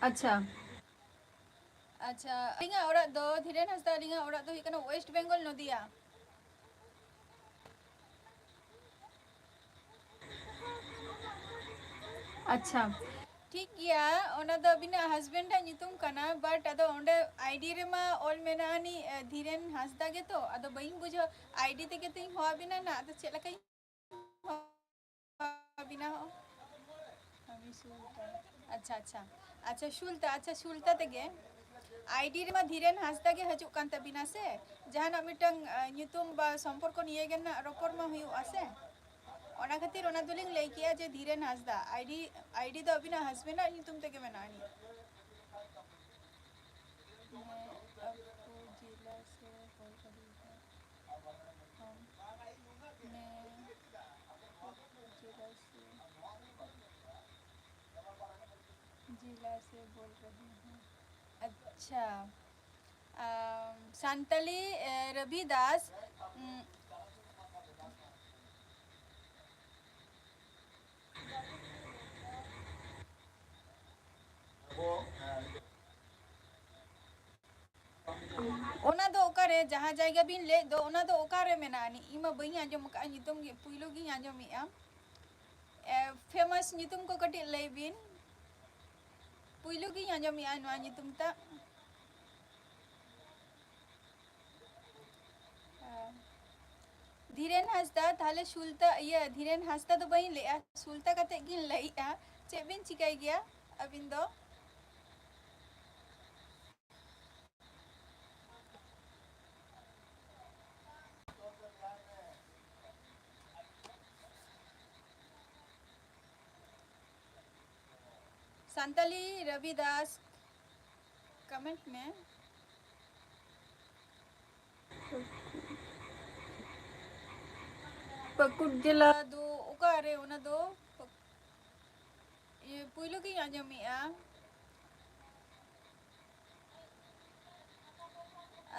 ᱟᱪᱪᱷᱟ᱾ ᱟᱪᱪᱷᱟ, ᱟᱹᱞᱤᱧᱟᱜ ᱚᱲᱟᱜ ᱫᱚ, ᱫᱷᱤᱨᱮᱱ ᱦᱟᱸᱥᱫᱟ, ᱟᱹᱞᱤᱧᱟᱜ ᱚᱲᱟᱜ ᱫᱚ ᱦᱩᱭᱩᱜ ᱠᱟᱱᱟ ᱳᱭᱮᱥᱴ ᱵᱮᱝᱜᱚᱞ, ᱱᱚᱫᱤᱭᱟ᱾ ᱟᱪᱪᱷᱟ᱾ ᱴᱷᱤᱠ ᱜᱮᱭᱟ, ᱚᱱᱟ ᱫᱚ ᱟᱹᱵᱤᱱᱟᱜ ᱦᱟᱥᱵᱮᱱᱰ ᱟᱜ ᱧᱩᱛᱩᱢ ᱠᱟᱱᱟ, but ᱟᱫᱚ ᱚᱸᱰᱮ ᱟᱭᱰᱤ ᱨᱮᱢᱟ ᱚᱞ ᱢᱮᱱᱟᱜᱼᱟ ᱱᱤ, ᱮ, ᱫᱷᱤᱨᱮᱱ ᱦᱟᱸᱥᱫᱟ ᱜᱮᱛᱚ, ᱟᱫᱚ ᱵᱟᱹᱧ ᱵᱩᱡᱷᱟᱹᱣ, ᱟᱭᱰᱤ ᱛᱮᱜᱮ ᱛᱚᱧ ᱦᱚᱦᱚ ᱟᱵᱤᱱᱟ ᱱᱟ, ᱟᱫᱚ ᱪᱮᱫ ᱞᱮᱠᱟᱧ ᱦᱚᱦᱚ ᱟᱵᱤᱱᱟ ᱦᱚᱸ? ᱟᱪᱪᱷᱟ, ᱟᱪᱪᱷᱟ, ᱟᱪᱪᱷᱟ, ᱥᱩᱞᱛᱟ, ᱟᱪᱪᱷᱟ, ᱥᱩᱞᱛᱟ ᱛᱮᱜᱮ᱾ ᱟᱭᱰᱤ ᱨᱮᱢᱟ ᱫᱷᱤᱨᱮᱱ ᱦᱟᱸᱥᱫᱟ ᱜᱮ ᱦᱤᱡᱩᱜ ᱠᱟᱱ ᱛᱟᱵᱤᱱᱟ ᱥᱮ, ᱡᱟᱦᱟᱱᱟᱜ ᱢᱤᱫᱴᱟᱝ, ᱮ, ᱧᱩᱛᱩᱢ ᱵᱟ ᱥᱚᱢᱯᱚᱨᱠᱚ ᱱᱤᱭᱮ ᱜᱮ ᱱᱟᱜ ᱨᱚᱯᱚᱲ ᱢᱟ ᱦᱩᱭᱩᱜᱼᱟ ᱥᱮ᱾ ᱚᱱᱟ ᱠᱷᱟᱹᱛᱤᱨ ᱚᱱᱟ ᱫᱚᱞᱤᱧ ᱞᱟᱹᱭ ᱠᱮᱜᱼᱟ ᱡᱮ ᱫᱷᱤᱨᱮᱱ ᱦᱟᱸᱥᱫᱟ, ᱟᱭᱰᱤ, ᱟᱭᱰᱤ ᱫᱚ ᱟᱹᱵᱤᱱᱟᱜ ᱦᱟᱥᱵᱮᱱᱰ ᱟᱜ ᱧᱩᱛᱩᱢ ᱛᱮᱜᱮ ᱢᱮᱱᱟᱜᱼᱟ ᱟᱹᱱᱤᱡ᱾ ᱦᱮᱸ, ᱟᱹᱛᱩ, ᱡᱮᱞᱟ ᱥᱮ ᱦᱚᱲ ᱟᱹᱰᱤ ᱦᱚᱲ᱾ ᱦᱚᱸ᱾ ᱢᱮ, ᱡᱮᱞᱟ ᱥᱮ, ᱡᱮᱞᱟ ᱥᱮ ᱵᱳᱞ ᱨᱟᱦᱮ ᱦᱚᱸ᱾ ᱟᱪᱪᱷᱟ᱾ ᱟᱢ, ᱥᱟᱱᱛᱟᱞᱤ, ᱮ, ᱨᱚᱵᱤ ᱫᱟᱥ, ᱩᱢ, ᱚᱱᱟ ᱫᱚ ᱚᱠᱟᱨᱮ, ᱡᱟᱦᱟᱸ ᱡᱟᱭᱜᱟ ᱵᱤᱱ ᱞᱟᱹᱭᱮᱫ ᱫᱚ, ᱚᱱᱟ ᱫᱚ ᱚᱠᱟᱨᱮ ᱢᱮᱱᱟᱜᱼᱟ? ᱤᱧ ᱢᱟ ᱵᱟᱹᱧ ᱟᱸᱡᱚᱢ ᱟᱠᱟᱫᱼᱟ, ᱧᱩᱛᱩᱢ ᱜᱮ ᱯᱩᱭᱞᱩ ᱜᱤᱧ ᱟᱸᱡᱚᱢᱮᱫᱼᱟ᱾ ᱮ, famous ᱧᱩᱛᱩᱢ ᱠᱚ ᱠᱟᱹᱴᱤᱡ ᱞᱟᱹᱭ ᱵᱤᱱ᱾ ᱯᱩᱭᱞᱩ ᱜᱤᱧ ᱟᱸᱡᱚᱢᱮᱫᱼᱟ ᱱᱚᱣᱟ ᱧᱩᱛᱩᱢ ᱴᱟᱜ᱾ ᱮ, ᱫᱷᱤᱨᱮᱱ ᱦᱟᱸᱥᱫᱟ, ᱛᱟᱦᱞᱮ ᱥᱩᱞᱛᱟ, ᱤᱭᱟᱹ, ᱫᱷᱤᱨᱮᱱ ᱦᱟᱸᱥᱫᱟ ᱫᱚ ᱵᱟᱹᱧ ᱞᱟᱹᱭᱮᱫᱼᱟ, ᱥᱩᱞᱛᱟ ᱠᱟᱛᱮᱫ ᱜᱤᱧ ᱞᱟᱹᱭᱮᱫᱼᱟ᱾ ᱪᱮᱫ ᱵᱤᱱ ᱪᱤᱠᱟᱹᱭ ᱜᱮᱭᱟ ᱟᱹᱵᱤᱱ ᱫᱚ? ᱥᱟᱱᱛᱟᱞᱤ ᱨᱚᱵᱤ ᱫᱟᱥ, comment ᱢᱮ᱾ ᱯᱟᱹᱠᱩᱲ ᱡᱮᱞᱟ ᱫᱚ ᱚᱠᱟᱨᱮ? ᱚᱱᱟ ᱫᱚ ᱯᱟᱹᱠ-, ᱤᱭᱟᱹ, ᱯᱩᱭᱞᱩ ᱜᱤᱧ ᱟᱸᱡᱚᱢᱮᱜᱼᱟ᱾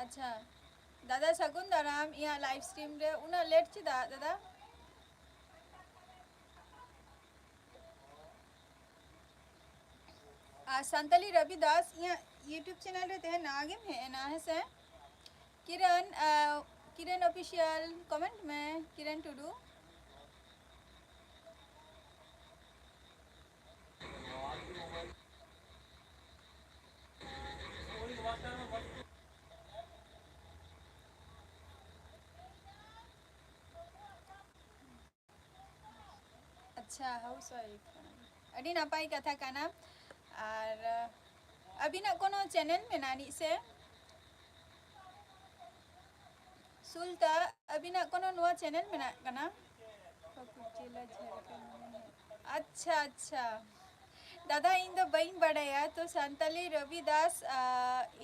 ᱟᱪᱪᱷᱟ, ᱫᱟᱫᱟ ᱥᱟᱹᱜᱩᱱ ᱫᱟᱨᱟᱢ ᱤᱧᱟᱹᱜ live stream ᱨᱮ᱾ ᱩᱱᱟᱹᱜ late ᱪᱮᱫᱟᱜ ᱫᱟᱫᱟ? ᱟᱨ ᱥᱟᱱᱛᱟᱞᱤ ᱨᱚᱵᱤ ᱫᱟᱥ, ᱤᱧᱟᱹᱜ YouTube channel ᱨᱮ ᱛᱮᱦᱮᱧ ᱱᱟᱣᱟ ᱜᱮᱢ ᱦᱮᱡ ᱮᱱᱟ, ᱦᱮᱸ ᱥᱮ? ᱠᱤᱨᱟᱱ, ᱟᱨ, ᱠᱤᱨᱟᱱ Official comment ᱢᱮ, ᱠᱤᱨᱟᱱ ᱴᱩᱰᱩ᱾ ᱟᱪᱪᱷᱟ, housewife ᱠᱟᱱᱟ᱾ ᱟᱹᱰᱤ ᱱᱟᱯᱟᱭ ᱠᱟᱛᱷᱟ ᱠᱟᱱᱟ᱾ ᱟᱨ, ᱟᱹᱵᱤᱱᱟᱜ ᱠᱳᱱᱳ channel ᱢᱮᱱᱟᱜ ᱟᱹᱱᱤᱡ ᱥᱮ? ᱥᱩᱞᱛᱟ, ᱟᱹᱵᱤᱱᱟᱜ ᱠᱳᱱᱳ ᱱᱚᱣᱟ channel ᱢᱮᱱᱟᱜ ᱠᱟᱱᱟ? ᱯᱟᱹᱠᱩᱲ ᱡᱮᱞᱟ, ᱡᱷᱟᱲᱠᱷᱚᱸᱰ᱾ ᱟᱪᱪᱷᱟ, ᱟᱪᱪᱷᱟ᱾ ᱫᱟᱫᱟ, ᱤᱧ ᱫᱚ ᱵᱟᱹᱧ ᱵᱟᱲᱟᱭᱟ, ᱛᱚ ᱥᱟᱱᱛᱟᱞᱤ ᱨᱚᱵᱤ ᱫᱟᱥ, ᱟ,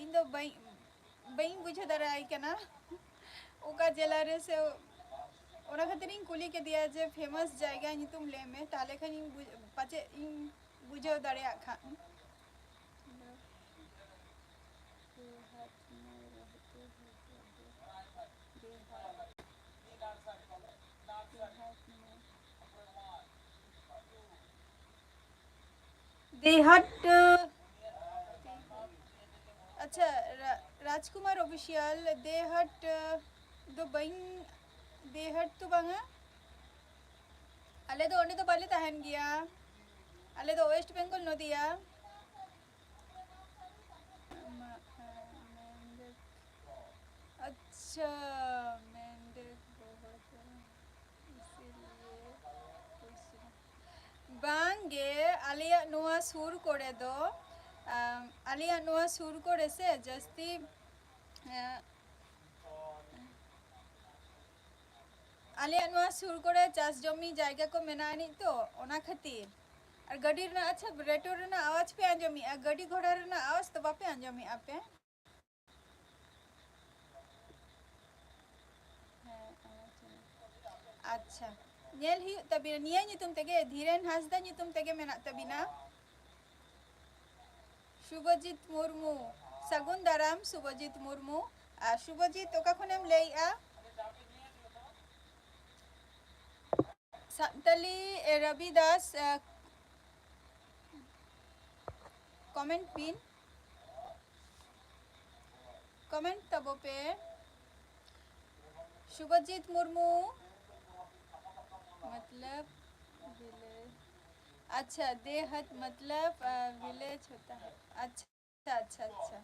ᱤᱧ ᱫᱚ ᱵᱟᱹᱧ, ᱵᱟᱹᱧ ᱵᱩᱡᱷᱟᱹᱣ ᱫᱟᱲᱮᱭᱟᱭ ᱠᱟᱱᱟ ᱚᱠᱟ ᱡᱮᱞᱟ ᱨᱮ ᱥᱮ, ᱚᱱᱟ ᱠᱷᱟᱹᱛᱤᱨ ᱤᱧ ᱠᱩᱞᱤ ᱠᱮᱫᱮᱭᱟ ᱡᱮ famous ᱡᱟᱭᱜᱟ ᱧᱩᱛᱩᱢ ᱞᱟᱹᱭ ᱢᱮ, ᱛᱟᱦᱞᱮ ᱠᱷᱟᱱ ᱤᱧ ᱵᱩᱡᱽ-, ᱯᱟᱪᱮᱫ ᱤᱧ ᱵᱩᱡᱷᱟᱹᱣ ᱫᱟᱲᱮᱭᱟᱜ ᱠᱷᱟᱱ᱾ ᱫᱮᱦᱟᱴ, ᱟᱪᱪᱷᱟ, ᱨᱟ-, ᱨᱟᱡᱽᱠᱩᱢᱟᱨ Official, ᱫᱮᱦᱟᱴ ᱫᱚ ᱵᱟᱹᱧ, ᱫᱮᱦᱟᱴ ᱫᱚ ᱵᱟᱝᱟ, ᱟᱞᱮ ᱫᱚ ᱚᱸᱰᱮ ᱫᱚ ᱵᱟᱞᱮ ᱛᱟᱦᱮᱱ ᱜᱮᱭᱟ, ᱟᱞᱮ ᱫᱚ West Bengal, ᱱᱚᱫᱤᱭᱟ᱾ ᱟᱪᱪᱷᱟ, ᱢᱮᱱᱰᱮᱠ ᱵᱚᱦᱚᱲᱫᱟ, ᱤᱥᱤᱞᱤᱭᱮ ᱠᱩᱥᱤ᱾ ᱵᱟᱝ ᱜᱮ, ᱟᱞᱮᱭᱟᱜ ᱱᱚᱣᱟ ᱥᱩᱨ ᱠᱚᱨᱮ ᱫᱚ, ᱟᱢ, ᱟᱞᱮᱭᱟᱜ ᱱᱚᱣᱟ ᱥᱩᱨ ᱠᱚᱨᱮ ᱥᱮ ᱡᱟᱹᱥᱛᱤ, ᱮᱸ, ᱟᱞᱮᱭᱟᱜ ᱱᱚᱣᱟ ᱥᱩᱨ ᱠᱚᱨᱮ ᱪᱟᱥ ᱡᱚᱢᱤ ᱡᱟᱭᱜᱟ ᱠᱚ ᱢᱮᱱᱟᱜ ᱟᱹᱱᱤᱡ ᱛᱚ, ᱚᱱᱟ ᱠᱷᱟᱹᱛᱤᱨ᱾ ᱟᱨ ᱜᱟᱹᱰᱤ ᱨᱮᱱᱟᱜ, ᱟᱪᱪᱷᱟ, ᱨᱮᱴᱳ ᱨᱮᱱᱟᱜ ᱟᱣᱟᱡᱽ ᱯᱮ ᱟᱸᱡᱚᱢᱮᱜᱼᱟ, ᱜᱟᱹᱰᱤ ᱜᱷᱚᱲᱟ ᱨᱮᱱᱟᱜ ᱟᱣᱟᱡᱽ ᱫᱚ ᱵᱟᱯᱮ ᱟᱸᱡᱚᱢᱮᱜᱼᱟ ᱯᱮ? ᱦᱮᱸ, ᱟᱪᱪᱷᱟ᱾ ᱧᱮᱞ ᱦᱩᱭᱩᱜ ᱛᱟᱵᱤᱱᱟ, ᱱᱤᱭᱟᱹ ᱧᱩᱛᱩᱢ ᱛᱮᱜᱮ, ᱫᱷᱤᱨᱮᱱ ᱦᱟᱸᱥᱫᱟ ᱧᱩᱛᱩᱢ ᱛᱮᱜᱮ ᱢᱮᱱᱟᱜ ᱛᱟᱵᱤᱱᱟ᱾ ᱥᱩᱵᱷᱚᱡᱤᱛ ᱢᱩᱨᱢᱩ, ᱥᱟᱹᱜᱩᱱ ᱫᱟᱨᱟᱢ ᱥᱩᱵᱷᱚᱡᱤᱛ ᱢᱩᱨᱢᱩ᱾ ᱟᱨ ᱥᱩᱵᱷᱚᱡᱤᱛ, ᱚᱠᱟ ᱠᱷᱚᱱᱮᱢ ᱞᱟᱹᱭᱮᱜᱼᱟ? ᱥᱟᱱᱛᱟᱞᱤ, ᱮ, ᱨᱚᱵᱤ ᱫᱟᱥ, ᱮ, ᱠᱚᱢᱮᱱᱴ ᱵᱤᱱ, ᱠᱚᱢᱮᱱᱴ ᱛᱟᱵᱚ ᱯᱮ᱾ ᱥᱩᱵᱷᱚᱡᱤᱛ ᱢᱩᱨᱢᱩ, ᱢᱚᱛᱞᱚᱵ ᱵᱷᱤᱞᱮᱡᱽ, ᱟᱪᱪᱷᱟ, ᱫᱮᱦᱟᱛ ᱢᱚᱛᱞᱚᱵ ᱵᱷᱤᱞᱮᱡᱽ ᱦᱳᱛᱟ ᱦᱟᱭ, ᱟᱪᱪᱷᱟ, ᱟᱪᱪᱷᱟ, ᱟᱪᱪᱷᱟ᱾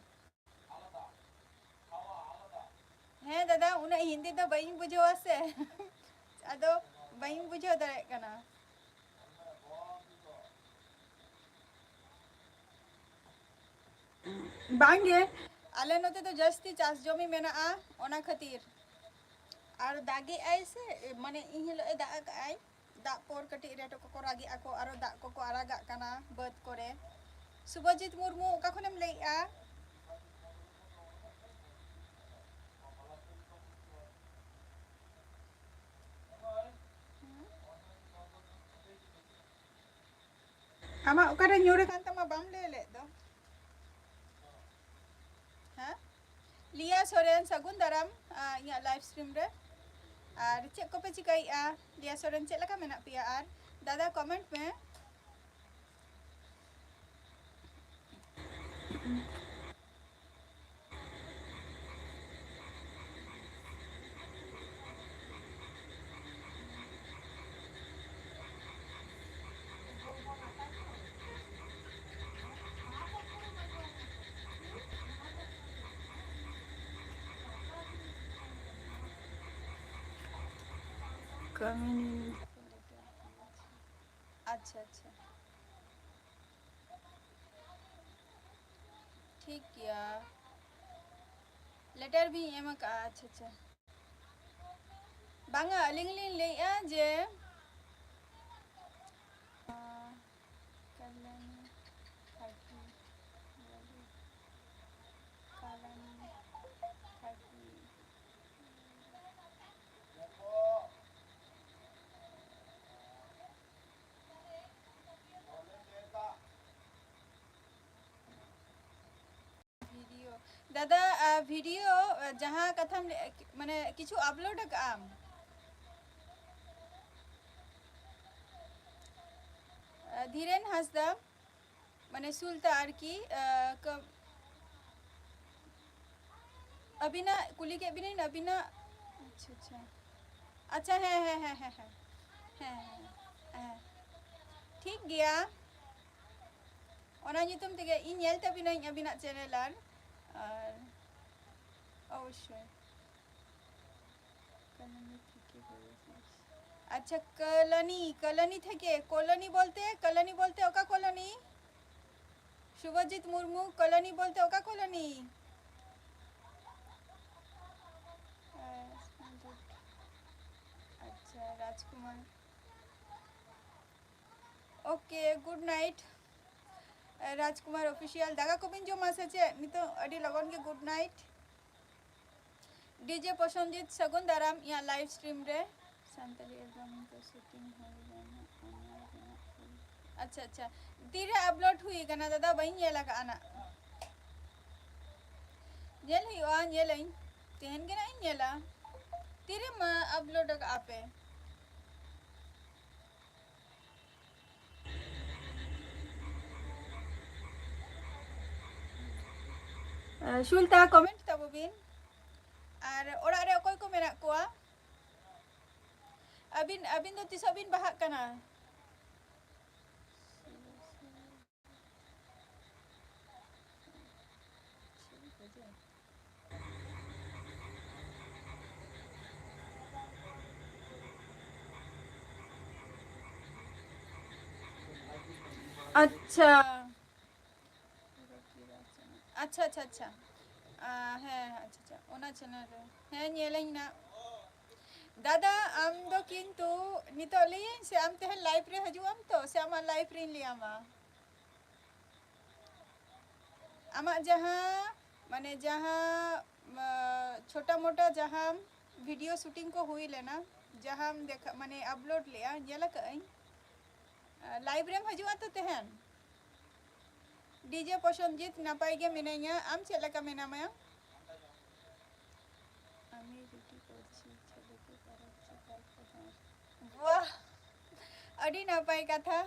ᱦᱮᱸ ᱫᱟᱫᱟ, ᱩᱱᱟᱹᱜ ᱦᱤᱱᱫᱤ ᱫᱚ ᱵᱟᱹᱧ ᱵᱩᱡᱷᱟᱹᱣᱟ ᱥᱮ᱾ ᱟᱫᱚ ᱵᱟᱹᱧ ᱵᱩᱡᱷᱟᱹᱣ ᱫᱟᱲᱮᱭᱟᱜ ᱠᱟᱱᱟ᱾ ᱵᱟᱝᱜᱮ, ᱟᱞᱮ ᱱᱚᱛᱮ ᱫᱚ ᱡᱟᱹᱥᱛᱤ ᱪᱟᱥ ᱡᱚᱢᱤ ᱢᱮᱱᱟᱜᱼᱟ, ᱚᱱᱟ ᱠᱷᱟᱹᱛᱤᱨ᱾ ᱟᱨ ᱫᱟᱜᱮᱜᱼᱟᱭ ᱥᱮ, ᱢᱟᱱᱮ ᱤᱱ ᱦᱤᱞᱳᱜ ᱮ ᱫᱟᱜ ᱟᱠᱟᱜᱼᱟᱭ, ᱫᱟᱜ ᱯᱚᱨ ᱠᱟᱹᱴᱤᱡ ᱨᱮᱴᱚ ᱠᱚᱠᱚ ᱨᱟᱜᱮᱜᱼᱟ ᱠᱚ, ᱟᱨᱚ ᱫᱟᱜ ᱠᱚᱠᱚ ᱟᱨᱟᱜᱟᱜ ᱠᱟᱱᱟ ᱵᱟᱹᱫᱽ ᱠᱚᱨᱮ᱾ ᱥᱩᱵᱷᱚᱡᱤᱛ ᱢᱩᱨᱢᱩ, ᱚᱠᱟ ᱠᱷᱚᱱᱮᱢ ᱞᱟᱹᱭᱮᱜᱼᱟ? ᱟᱢᱟᱜ ᱚᱠᱟᱨᱮ ᱧᱩᱨ ᱟᱠᱟᱱ ᱛᱟᱢᱟ, ᱵᱟᱢ ᱞᱟᱹᱭ ᱞᱮᱫ ᱫᱚ? ᱦᱮᱸ? ᱞᱤᱭᱟ ᱥᱚᱨᱮᱱ, ᱥᱟᱹᱜᱩᱱ ᱫᱟᱨᱟᱢ, ᱟ, ᱤᱧᱟᱹᱜ ᱞᱟᱭᱤᱵᱷ ᱥᱴᱨᱤᱢ ᱨᱮ᱾ ᱟᱨ ᱪᱮᱫ ᱠᱚᱯᱮ ᱪᱤᱠᱟᱹᱭᱮᱫᱼᱟ? ᱞᱤᱭᱟ ᱥᱚᱨᱮᱱ, ᱪᱮᱫ ᱞᱮᱠᱟ ᱢᱮᱱᱟᱜ ᱯᱮᱭᱟ? ᱟᱨ ᱫᱟᱫᱟ, ᱠᱚᱢᱮᱱᱴ ᱢᱮ᱾ ᱠᱟᱹᱢᱤ ᱱᱤᱭᱮ᱾ ᱟᱪᱪᱷᱟ, ᱟᱪᱪᱷᱟ᱾ ᱴᱷᱤᱠ ᱜᱮᱭᱟ, ᱞᱮᱴᱟᱨ ᱵᱤᱧ ᱮᱢ ᱟᱠᱟᱫᱼᱟ᱾ ᱟᱪᱪᱷᱟ, ᱟᱪᱪᱷᱟ᱾ ᱵᱟᱝᱟ, ᱟᱹᱞᱤᱧ ᱞᱤᱧ ᱞᱟᱹᱭᱮᱫᱼᱟ ᱡᱮ, ᱟᱸ, ᱠᱟᱞᱟᱱᱤ ᱠᱟᱹᱴᱤ, ᱠᱟᱞᱟᱱᱤ ᱠᱟᱹᱴᱤ᱾ ᱵᱷᱤᱰᱤᱭᱳ᱾ ᱫᱟᱫᱟ, ᱟ, ᱵᱷᱤᱰᱤᱭᱳ, ᱟ, ᱡᱟᱦᱟᱸ ᱠᱟᱛᱷᱟᱢ ᱞᱟᱹᱭ, ᱢᱟᱱᱮ, ᱠᱤᱪᱷᱩ ᱟᱯᱞᱳᱰ ᱟᱠᱟᱫ ᱟᱢ? ᱟ, ᱫᱷᱤᱨᱮᱱ ᱦᱟᱸᱥᱫᱟ, ᱢᱟᱱᱮ ᱥᱩᱞᱛᱟ ᱟᱨᱠᱤ, ᱟᱸ, ᱠᱟᱹ-, ᱟᱹᱵᱤᱱᱟᱜ ᱠᱩᱞᱤ ᱠᱮᱫ ᱵᱤᱱᱟᱹᱧ, ᱟᱹᱵᱤᱱᱟᱜ, ᱟᱪᱪᱷᱟ, ᱟᱪᱪᱷᱟ᱾ ᱟᱪᱪᱷᱟ, ᱦᱮᱸ, ᱦᱮᱸ, ᱦᱮᱸ, ᱦᱮᱸ, ᱦᱮᱸ᱾ ᱦᱮᱸ, ᱦᱮᱸ, ᱦᱮᱸ᱾ ᱴᱷᱤᱠ ᱜᱮᱭᱟ᱾ ᱚᱱᱟ ᱧᱩᱛᱩᱢ ᱛᱮᱜᱮ ᱤᱧ ᱧᱮᱞ ᱛᱟᱵᱤᱱᱟᱹᱧ ᱟᱹᱵᱤᱱᱟᱜ channel ᱟᱨ, ᱟᱨ ᱚᱵᱚᱥᱥᱳᱭ᱾ ᱠᱚᱞᱚᱱᱤ ᱛᱷᱮᱠᱮ ᱵᱚᱞᱮ ᱫᱤᱥ᱾ ᱟᱪᱪᱷᱟ, ᱠᱚᱞᱚᱱᱤ, ᱠᱚᱞᱚᱱᱤ ᱛᱷᱮᱠᱮ, ᱠᱚᱞᱚᱱᱤ ᱵᱚᱞᱛᱮ, ᱠᱚᱞᱚᱱᱤ ᱵᱚᱞᱛᱮ ᱚᱠᱟ ᱠᱚᱞᱚᱱᱤ? ᱥᱩᱵᱷᱚᱡᱤᱛ ᱢᱩᱨᱢᱩ, ᱠᱚᱞᱚᱱᱤ ᱵᱚᱞᱛᱮ ᱚᱠᱟ ᱠᱚᱞᱚᱱᱤ? ᱟᱪᱪᱷᱟ, Rajkumar. Okay, good night᱾ Rajkumar Official, ᱫᱟᱠᱟ ᱠᱚᱵᱤᱱ ᱡᱚᱢᱟ ᱥᱮ ᱪᱮᱫ? ᱱᱤᱛᱚᱜ ᱟᱹᱰᱤ ᱞᱚᱜᱚᱱ ᱜᱮ good night᱾ DJ ᱯᱨᱚᱥᱚᱱᱡᱤᱛ, ᱥᱟᱹᱜᱩᱱ ᱫᱟᱨᱟᱢ ᱤᱧᱟᱹᱜ live stream ᱨᱮ᱾ ᱥᱟᱱᱛᱟᱲᱤ album ᱫᱚ shooting ᱦᱩᱭ ᱞᱮᱱᱟ, ᱚᱱᱟ ᱨᱮᱱᱟᱜ full᱾ ᱟᱪᱪᱷᱟ, ᱟᱪᱪᱷᱟ, ᱛᱤᱨᱮ upload ᱦᱩᱭ ᱠᱟᱱᱟ ᱫᱟᱫᱟ? ᱵᱟᱹᱧ ᱧᱮᱞ ᱟᱠᱟᱫᱼᱟ ᱱᱟᱜ᱾ ᱧᱮᱞ ᱦᱩᱭᱩᱜᱼᱟ, ᱧᱮᱞᱟᱹᱧ, ᱛᱮᱦᱮᱧ ᱜᱮ ᱱᱟᱜ ᱤᱧ ᱧᱮᱞᱟ᱾ ᱛᱤᱨᱮᱢ upload ᱟᱠᱟᱫᱼᱟ ᱯᱮ? ᱥᱩᱞᱛᱟ, comment ᱛᱟᱵᱚ ᱵᱤᱱ᱾ ᱟᱨ ᱚᱲᱟᱜ ᱨᱮ ᱚᱠᱚᱭ ᱠᱚ ᱢᱮᱱᱟᱜ ᱠᱚᱣᱟ? ᱟᱹᱵᱤᱱ, ᱟᱹᱵᱤᱱ ᱫᱚ ᱛᱤᱥᱚᱜ ᱵᱤᱱ ᱵᱟᱦᱟᱜ ᱠᱟᱱᱟ? ᱟᱪᱪᱷᱟ᱾ ᱟᱪᱪᱷᱟ, ᱟᱪᱪᱷᱟ, ᱟᱪᱪᱷᱟ᱾ ᱟ, ᱦᱮᱸ, ᱟᱪᱪᱷᱟ, ᱟᱪᱪᱷᱟ, ᱚᱱᱟ channel ᱨᱮ᱾ ᱦᱮᱸ, ᱧᱮᱞᱟᱹᱧ ᱱᱟᱜ᱾ ᱫᱟᱫᱟ, ᱟᱢ ᱫᱚ ᱠᱤᱱᱛᱩ ᱱᱤᱛᱚᱜ ᱞᱟᱹᱭᱟᱹᱧ ᱥᱮ ᱟᱢ ᱛᱮᱦᱮᱧ live ᱨᱮ ᱦᱤᱡᱩᱜ ᱟᱢ ᱛᱚ, ᱥᱮ ᱟᱢᱟᱜ live ᱨᱤᱧ ᱞᱟᱹᱭ ᱟᱢᱟ? ᱟᱢᱟᱜ ᱡᱟᱦᱟᱸ, ᱢᱟᱱᱮ, ᱡᱟᱦᱟᱸ, ᱢᱟ, ᱪᱷᱳᱴᱟ ᱢᱳᱴᱟ ᱡᱟᱦᱟᱸ video shooting ᱠᱚ ᱦᱩᱭ ᱞᱮᱱᱟ, ᱡᱟᱦᱟᱸᱢ ᱫᱮᱠᱷᱟ, ᱢᱟᱱᱮ, upload ᱞᱮᱜᱼᱟ, ᱧᱮᱞ ᱟᱠᱟᱫᱟᱹᱧ᱾ ᱟ, live ᱨᱮᱢ ᱦᱤᱡᱩᱜᱼᱟ ᱛᱚ ᱛᱮᱦᱮᱧ? DJ ᱯᱨᱚᱥᱚᱱᱡᱤᱛ, ᱱᱟᱯᱟᱭ ᱜᱮ ᱢᱤᱱᱟᱹᱧᱟ, ᱟᱢ ᱪᱮᱫ ᱞᱮᱠᱟ ᱢᱮᱱᱟᱢᱟ? আমি রুটি করছি, ছেলেকে পড়াচ্ছি, তারপর আর। বাহ, ᱟᱹᱰᱤ ᱱᱟᱯᱟᱭ ᱠᱟᱛᱷᱟ᱾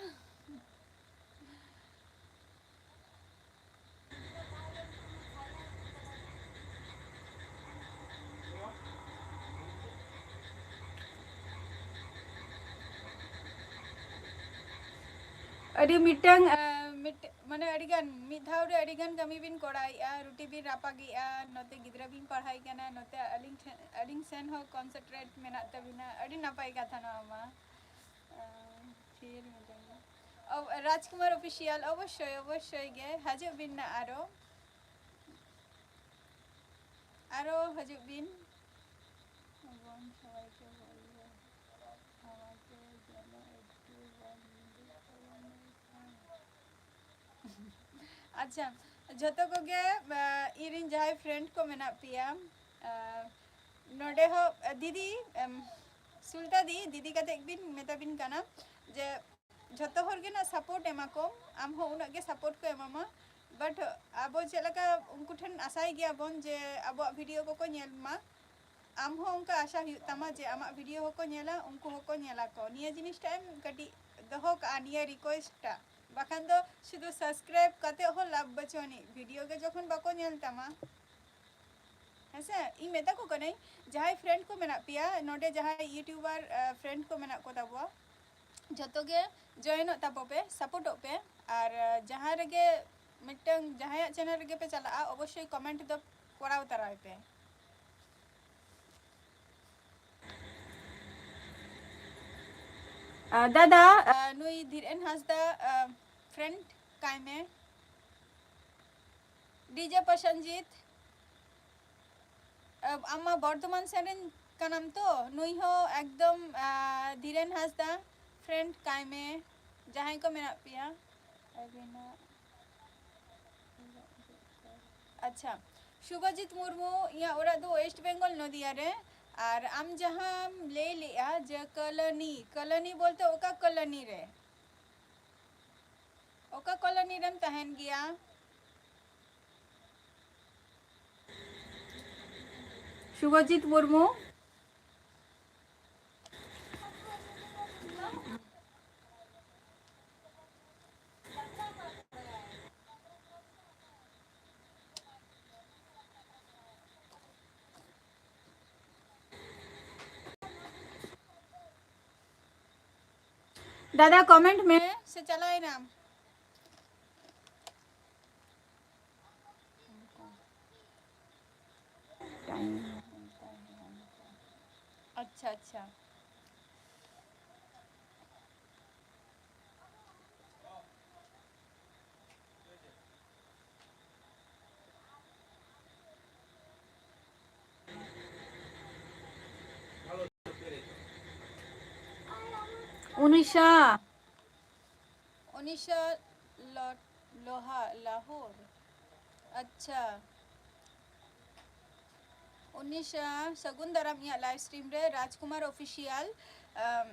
ᱟᱹᱰᱤ ᱢᱤᱫᱴᱟᱝ, ᱟᱸ, ᱢᱤᱫ, ᱢᱟᱱᱮ ᱟᱹᱰᱤ ᱜᱟᱱ, ᱢᱤᱫ ᱫᱷᱟᱣ ᱨᱮ ᱟᱹᱰᱤ ᱜᱟᱱ ᱠᱟᱹᱢᱤ ᱵᱤᱱ ᱠᱚᱨᱟᱣᱮᱫᱼᱟ, ᱨᱩᱴᱤ ᱵᱤᱱ ᱨᱟᱯᱟᱜᱮᱫᱼᱟ, ᱱᱚᱛᱮ ᱜᱤᱫᱽᱨᱟᱹ ᱵᱤᱱ ᱯᱟᱲᱦᱟᱣᱮ ᱠᱟᱱᱟ, ᱱᱚᱛᱮ ᱟᱹᱞᱤᱧ ᱴᱷᱮᱱ, ᱟᱹᱞᱤᱧ ᱥᱮᱱ ᱦᱚᱸ concentrate ᱢᱮᱱᱟᱜ ᱛᱟᱹᱵᱤᱱᱟ᱾ ᱟᱹᱰᱤ ᱱᱟᱯᱟᱭ ᱠᱟᱛᱷᱟ ᱱᱚᱣᱟ ᱢᱟ᱾ ᱟᱸ, ᱛᱷᱤᱨ ᱢᱤᱫᱴᱟᱝ᱾ ᱚ, ᱨᱟᱡᱽᱠᱩᱢᱟᱨ Official, ᱚᱵᱚᱥᱥᱳᱭ, ᱚᱵᱚᱥᱥᱳᱭ ᱜᱮ ᱦᱤᱡᱩᱜ ᱵᱤᱱ ᱱᱟ ᱟᱨᱚ᱾ ᱟᱨᱚ ᱦᱤᱡᱩᱜ ᱵᱤᱱ᱾ ᱵᱚᱱ ᱥᱚᱵᱟᱭ ᱠᱚ ᱵᱚᱞ ᱫᱚ ᱟᱢᱟᱛᱮ ᱡᱮᱱᱚ ᱮᱠᱴᱩ ᱵᱚᱱ ᱢᱤᱫᱚᱜ ᱛᱟᱵᱚᱱ ᱞᱮᱠᱷᱟᱱ᱾ ᱟᱪᱪᱷᱟ, ᱡᱷᱚᱛᱚ ᱠᱚᱜᱮ, ᱟ, ᱤᱧᱨᱮᱱ ᱡᱟᱦᱟᱸᱭ friend ᱠᱚ ᱢᱮᱱᱟᱜ ᱯᱮᱭᱟ, ᱟ, ᱱᱚᱰᱮ ᱦᱚᱸ, ᱟ, ᱫᱤᱫᱤ, ᱮᱢ, ᱥᱩᱞᱛᱟ ᱫᱤ, ᱫᱤᱫᱤ ᱠᱟᱛᱮ ᱵᱤᱱ ᱢᱮᱛᱟ ᱵᱤᱱ ᱠᱟᱱᱟ ᱡᱮ ᱡᱷᱚᱛᱚ ᱦᱚᱲ ᱜᱮ ᱱᱟᱜ support ᱮᱢᱟ ᱠᱚᱢ, ᱟᱢ ᱦᱚᱸ ᱩᱱᱟᱹᱜ ᱜᱮ support ᱠᱚ ᱮᱢᱟᱢᱟ᱾ But ᱟᱵᱚ ᱪᱮᱫ ᱞᱮᱠᱟ ᱩᱱᱠᱩ ᱴᱷᱮᱱ ᱟᱥᱟᱭ ᱜᱮᱭᱟ ᱵᱚᱱ ᱡᱮ ᱟᱵᱚᱣᱟᱜ video ᱠᱚᱠᱚ ᱧᱮᱞ ᱢᱟ, ᱟᱢ ᱦᱚᱸ ᱚᱱᱠᱟ ᱟᱥᱟ ᱦᱩᱭᱩᱜ ᱛᱟᱢᱟ ᱡᱮ ᱟᱢᱟᱜ video ᱦᱚᱸᱠᱚ ᱧᱮᱞᱟ, ᱩᱱᱠᱩ ᱦᱚᱸᱠᱚ ᱧᱮᱞᱟ ᱠᱚ᱾ ᱱᱤᱭᱟᱹ ᱡᱤᱱᱤᱥᱴᱟ ᱮᱢ ᱠᱟᱹᱴᱤᱡ ᱫᱚᱦᱚ ᱠᱟᱜᱼᱟ, ᱱᱤᱭᱟᱹ request ᱴᱟ᱾ ᱵᱟᱠᱷᱟᱱ ᱫᱚ ᱥᱩᱫᱷᱩ subscribe ᱠᱟᱛᱮ ᱦᱚᱸ ᱞᱟᱵᱷ ᱵᱟᱹᱪᱩᱜ ᱟᱹᱱᱤᱡ, video ᱜᱮ ᱡᱚᱠᱷᱚᱱ ᱵᱟᱠᱚ ᱧᱮᱞ ᱛᱟᱢᱟ᱾ ᱦᱮᱸᱥᱮ, ᱤᱧ ᱢᱮᱛᱟ ᱠᱚ ᱠᱟᱹᱱᱟᱹᱧ, ᱡᱟᱦᱟᱸᱭ friend ᱠᱚ ᱢᱮᱱᱟᱜ ᱯᱮᱭᱟ, ᱱᱚᱰᱮ ᱡᱟᱦᱟᱸᱭ YouTuber, ᱟ, friend ᱠᱚ ᱢᱮᱱᱟᱜ ᱠᱚ ᱛᱟᱵᱚᱣᱟ, ᱡᱷᱚᱛᱚ ᱜᱮ joinᱚᱜ ᱛᱟᱵᱚ ᱯᱮ, supportᱚᱜ ᱯᱮ᱾ ᱟᱨ, ᱟ, ᱡᱟᱦᱟᱸ ᱨᱮᱜᱮ ᱢᱤᱫᱴᱟᱝ, ᱡᱟᱦᱟᱸᱭᱟᱜ channel ᱨᱮᱜᱮ ᱯᱮ ᱪᱟᱞᱟᱜᱼᱟ, ᱚᱵᱚᱥᱥᱳᱭ comment ᱫᱚ ᱠᱚᱨᱟᱣ ᱛᱟᱨᱟᱭ ᱯᱮ᱾ ᱟ, ᱫᱟᱫᱟ, ᱟ, ᱱᱩᱭ ᱫᱷᱤᱨᱮᱱ ᱦᱟᱸᱥᱫᱟ, ᱟ, friend ᱠᱟᱭ ᱢᱮ᱾ DJ ᱯᱨᱚᱥᱮᱱᱡᱤᱛ, ᱟ, ᱟᱢ ᱢᱟ ᱵᱚᱨᱫᱷᱚᱢᱟᱱ ᱥᱮᱱ ᱨᱮᱱ ᱠᱟᱱᱟᱢ ᱛᱚ, ᱱᱩᱭ ᱦᱚᱸ ᱮᱠᱫᱚᱢ, ᱟ, ᱫᱷᱤᱨᱮᱱ ᱦᱟᱸᱥᱫᱟ friend ᱠᱟᱭ ᱢᱮ, ᱡᱟᱦᱟᱸᱭ ᱠᱚ ᱢᱮᱱᱟᱜ ᱯᱮᱭᱟ᱾ ᱟᱹᱵᱤᱱᱟᱜ ᱟᱪᱪᱷᱟ, ᱥᱩᱵᱷᱚᱡᱤᱛ ᱢᱩᱨᱢᱩ, ᱤᱧᱟᱹᱜ ᱚᱲᱟᱜ ᱫᱚ West Bengal, ᱱᱚᱫᱤᱭᱟ ᱨᱮ᱾ ᱟᱨ ᱟᱢ ᱡᱟᱦᱟᱸᱢ ᱞᱟᱹᱭ ᱞᱮᱜᱼᱟ ᱡᱮ ᱠᱚᱞᱚᱱᱤ, ᱠᱚᱞᱚᱱᱤ ᱵᱚᱞᱛᱮ ᱚᱠᱟ ᱠᱚᱞᱚᱱᱤ ᱨᱮ? ᱚᱠᱟ ᱠᱚᱞᱚᱱᱤ ᱨᱮᱢ ᱛᱟᱦᱮᱱ ᱜᱮᱭᱟ? ᱥᱩᱵᱷᱚᱡᱤᱛ ᱢᱩᱨᱢᱩ᱾ ᱫᱟᱫᱟ, comment ᱢᱮ, ᱥᱮ ᱪᱟᱞᱟᱣᱮᱱᱟᱢ? ᱟᱪᱪᱷᱟ, ᱟᱪᱪᱷᱟ᱾ ᱩᱱᱤᱥᱟ᱾ ᱩᱱᱤᱥᱟ ᱞᱚ-, ᱞᱳᱦᱟ, ᱞᱟᱦᱳᱨ᱾ ᱟᱪᱪᱷᱟ᱾ ᱩᱱᱤᱥᱟ, ᱥᱟᱹᱜᱩᱱ ᱫᱟᱨᱟᱢ ᱤᱧᱟᱹᱜ live stream ᱨᱮ, ᱨᱟᱡᱽᱠᱩᱢᱟᱨ Official᱾ ᱟᱢ,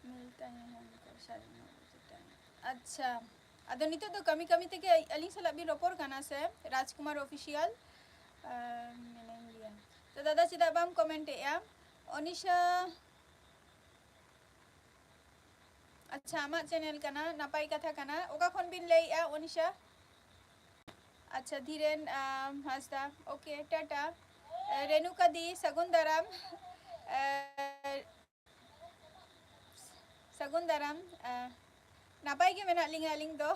ᱢᱤᱞᱛᱟ ᱦᱮ ᱦᱟᱢ ᱠᱚ ᱥᱟᱡᱱᱟ ᱵᱩᱡᱷ ᱴᱟᱭᱤᱢ᱾ ᱟᱪᱪᱷᱟ, ᱟᱫᱚ ᱱᱤᱛᱚᱜ ᱫᱚ ᱠᱟᱹᱢᱤ ᱠᱟᱹᱢᱤ ᱛᱮᱜᱮ ᱟᱹᱞᱤᱧ ᱥᱟᱞᱟᱜ ᱵᱤᱱ ᱨᱚᱯᱚᱲ ᱠᱟᱱᱟ ᱥᱮ, ᱨᱟᱡᱽᱠᱩᱢᱟᱨ Official? ᱟᱨ ᱢᱮᱱᱟᱧ ᱜᱮᱭᱟ᱾ ᱛᱚ ᱫᱟᱫᱟ, ᱪᱮᱫᱟᱜ ᱵᱟᱢ comment ᱮᱜᱼᱟ? ᱚᱱᱤᱥᱟ, ᱟᱪᱪᱷᱟ, ᱟᱢᱟᱜ channel ᱠᱟᱱᱟ, ᱱᱟᱯᱟᱭ ᱠᱟᱛᱷᱟ ᱠᱟᱱᱟ᱾ ᱚᱠᱟ ᱠᱷᱚᱱ ᱵᱤᱱ ᱞᱟᱹᱭᱮᱜᱼᱟ, ᱚᱱᱤᱥᱟ? ᱟᱪᱪᱷᱟ, ᱫᱷᱤᱨᱮᱱ, ᱟᱢ, ᱦᱟᱸᱥᱫᱟ, OK, ᱴᱟᱴᱟ᱾ ᱮ, ᱨᱮᱱᱩᱠᱟ ᱫᱤ, ᱥᱟᱹᱜᱩᱱ ᱫᱟᱨᱟᱢ᱾ ᱮ, ᱥᱟᱹᱜᱩᱱ ᱫᱟᱨᱟᱢ᱾ ᱮ, ᱱᱟᱯᱟᱭ ᱜᱮ ᱢᱮᱱᱟᱜ ᱞᱤᱧᱟ ᱟᱹᱞᱤᱧ ᱫᱚ᱾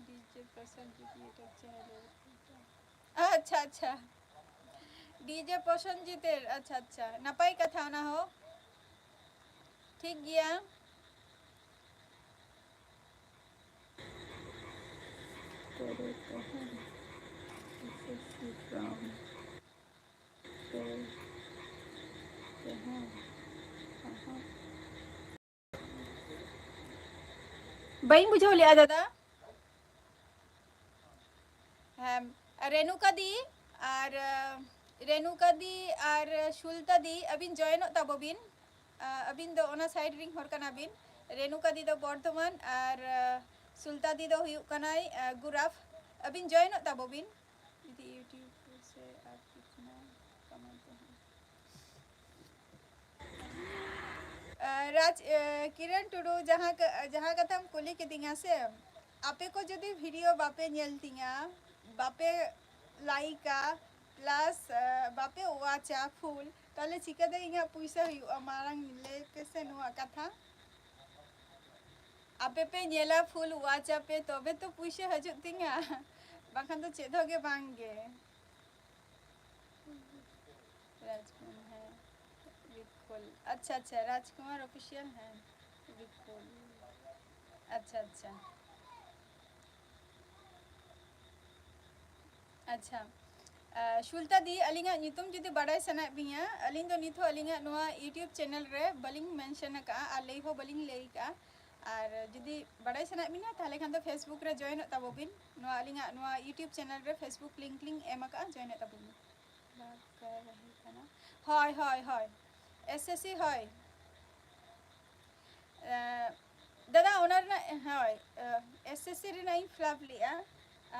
DJ ᱯᱨᱚᱥᱮᱱᱡᱤᱛ YouTube channel ᱮ᱾ ᱟᱪᱪᱷᱟ, ᱟᱪᱪᱷᱟ᱾ DJ ᱯᱨᱚᱥᱮᱱᱡᱤᱛ ᱮᱨ, ᱟᱪᱪᱷᱟ, ᱟᱪᱪᱷᱟ᱾ ᱱᱟᱯᱟᱭ ᱠᱟᱛᱷᱟ ᱚᱱᱟ ᱦᱚᱸ᱾ ᱴᱷᱤᱠ ᱜᱮᱭᱟ᱾ ᱵᱟᱹᱧ ᱵᱩᱡᱷᱟᱹᱣ ᱞᱮᱜᱼᱟ ᱫᱟᱫᱟ᱾ ᱦᱮᱸ, ᱨᱮᱱᱩᱠᱟ ᱫᱤ ᱟᱨ, ᱨᱮᱱᱩᱠᱟ ᱫᱤ ᱟᱨ ᱥᱩᱞᱛᱟ ᱫᱤ, ᱟᱹᱵᱤᱱ join ᱚᱜ ᱛᱟᱵᱚ ᱵᱤᱱ᱾ ᱟᱹᱵᱤᱱ ᱫᱚ ᱚᱱᱟ side ᱨᱤᱱ ᱦᱚᱲ ᱠᱟᱱᱟ ᱵᱤᱱ᱾ ᱨᱮᱱᱩᱠᱟ ᱫᱤ ᱫᱚ ᱵᱚᱨᱫᱷᱚᱢᱟᱱ ᱟᱨ ᱥᱩᱞᱛᱟ ᱫᱤ ᱫᱚ ᱦᱩᱭᱩᱜ ᱠᱟᱱᱟᱭ ᱜᱩᱨᱟᱯᱷ᱾ ᱟᱹᱵᱤᱱ join ᱚᱜ ᱛᱟᱵᱚ ᱵᱤᱱ᱾ ᱡᱩᱫᱤ YouTube ᱥᱮ ᱟᱨ ᱠᱤᱛᱱᱟ ᱠᱟᱢᱟᱱ ᱛᱮ ᱦᱮᱸ᱾ ᱟᱨ ᱨᱟᱡᱽ, ᱮ, ᱠᱤᱨᱟᱱ ᱴᱩᱰᱩ, ᱡᱟᱦᱟᱸ ᱠᱟ-, ᱡᱟᱦᱟᱸ ᱠᱟᱛᱷᱟᱢ ᱠᱩᱞᱤ ᱠᱤᱫᱤᱧᱟ ᱥᱮ, ᱟᱯᱮ ᱠᱚ ᱡᱩᱫᱤ video ᱵᱟᱯᱮ ᱧᱮᱞ ᱛᱤᱧᱟ, ᱵᱟᱯᱮ like ᱟ, plus, ᱮ, ᱵᱟᱯᱮ watch ᱟ full, ᱛᱟᱦᱞᱮ ᱪᱤᱠᱟᱹᱛᱮ ᱤᱧᱟᱹᱜ ᱯᱩᱭᱥᱟᱹ ᱦᱩᱭᱩᱜᱼᱟ? ᱢᱟᱲᱟᱝ ᱞᱟᱹᱭ ᱯᱮ ᱥᱮ ᱱᱚᱣᱟ ᱠᱟᱛᱷᱟ᱾ ᱟᱯᱮ ᱯᱮ ᱧᱮᱞᱟ, ᱯᱷᱩᱞ ᱣᱟᱪ ᱟᱯᱮ, ᱛᱚᱵᱮ ᱛᱚ ᱯᱩᱭᱥᱟᱹ ᱦᱤᱡᱩᱜ ᱛᱤᱧᱟ, ᱵᱟᱝᱠᱷᱟᱱ ᱫᱚ ᱪᱮᱫ ᱦᱚᱸ ᱜᱮ ᱵᱟᱝ ᱜᱮ᱾ ᱨᱟᱡᱽᱠᱩᱢᱟᱨ, ᱦᱮᱸ, ᱵᱤᱠᱚᱞ᱾ ᱟᱪᱪᱷᱟ, ᱟᱪᱪᱷᱟ, ᱨᱟᱡᱽᱠᱩᱢᱟᱨ ᱚᱯᱷᱤᱥᱤᱭᱟᱞ, ᱦᱮᱸ, ᱵᱤᱠᱚᱞ᱾ ᱟᱪᱪᱷᱟ, ᱟᱪᱪᱷᱟ᱾ ᱟᱪᱪᱷᱟ᱾ ᱟᱨ ᱥᱩᱞᱛᱟ ᱫᱤ, ᱟᱹᱞᱤᱧᱟᱜ ᱧᱩᱛᱩᱢ ᱡᱩᱫᱤ ᱵᱟᱰᱟᱭ ᱥᱟᱱᱟᱭᱮᱫ ᱵᱤᱱᱟ, ᱟᱹᱞᱤᱧ ᱫᱚ ᱱᱤᱛ ᱦᱚᱸ ᱟᱹᱞᱤᱧᱟᱜ ᱱᱚᱣᱟ YouTube ᱪᱮᱱᱮᱞ ᱨᱮ ᱵᱟᱹᱞᱤᱧ ᱢᱮᱱᱥᱚᱱ ᱟᱠᱟᱫᱼᱟ ᱟᱨ ᱞᱟᱹᱭ ᱦᱚᱸ ᱵᱟᱹᱞᱤᱧ ᱞᱟᱹᱭ ᱟᱠᱟᱫᱼᱟ᱾ ᱟᱨ ᱡᱩᱫᱤ ᱵᱟᱰᱟᱭ ᱥᱟᱱᱟᱭᱮᱫ ᱵᱤᱱᱟ, ᱛᱟᱦᱚᱞᱮ ᱠᱷᱟᱱ ᱫᱚ Facebook ᱨᱮ ᱡᱚᱭᱮᱱᱚᱜ ᱛᱟᱵᱚ ᱵᱤᱱ᱾ ᱱᱚᱣᱟ ᱟᱹᱞᱤᱧᱟᱜ ᱱᱚᱣᱟ YouTube ᱪᱮᱱᱮᱞ ᱨᱮ Facebook ᱞᱤᱝᱠ ᱞᱤᱧ ᱮᱢ ᱟᱠᱟᱫᱼᱟ, ᱡᱚᱭᱮᱱᱚᱜ ᱛᱟᱵᱚᱱ ᱵᱤᱱ᱾ ᱦᱳᱭ, ᱦᱳᱭ, ᱦᱳᱭ᱾ SSC, ᱦᱳᱭ᱾ ᱮ, ᱫᱟᱫᱟ, ᱚᱱᱟ ᱨᱮᱱᱟᱜ, ᱦᱳᱭ, ᱮ, SSC ᱨᱮᱱᱟᱜ ᱤᱧ ᱯᱷᱤᱞᱟᱯ ᱞᱮᱜᱼᱟ᱾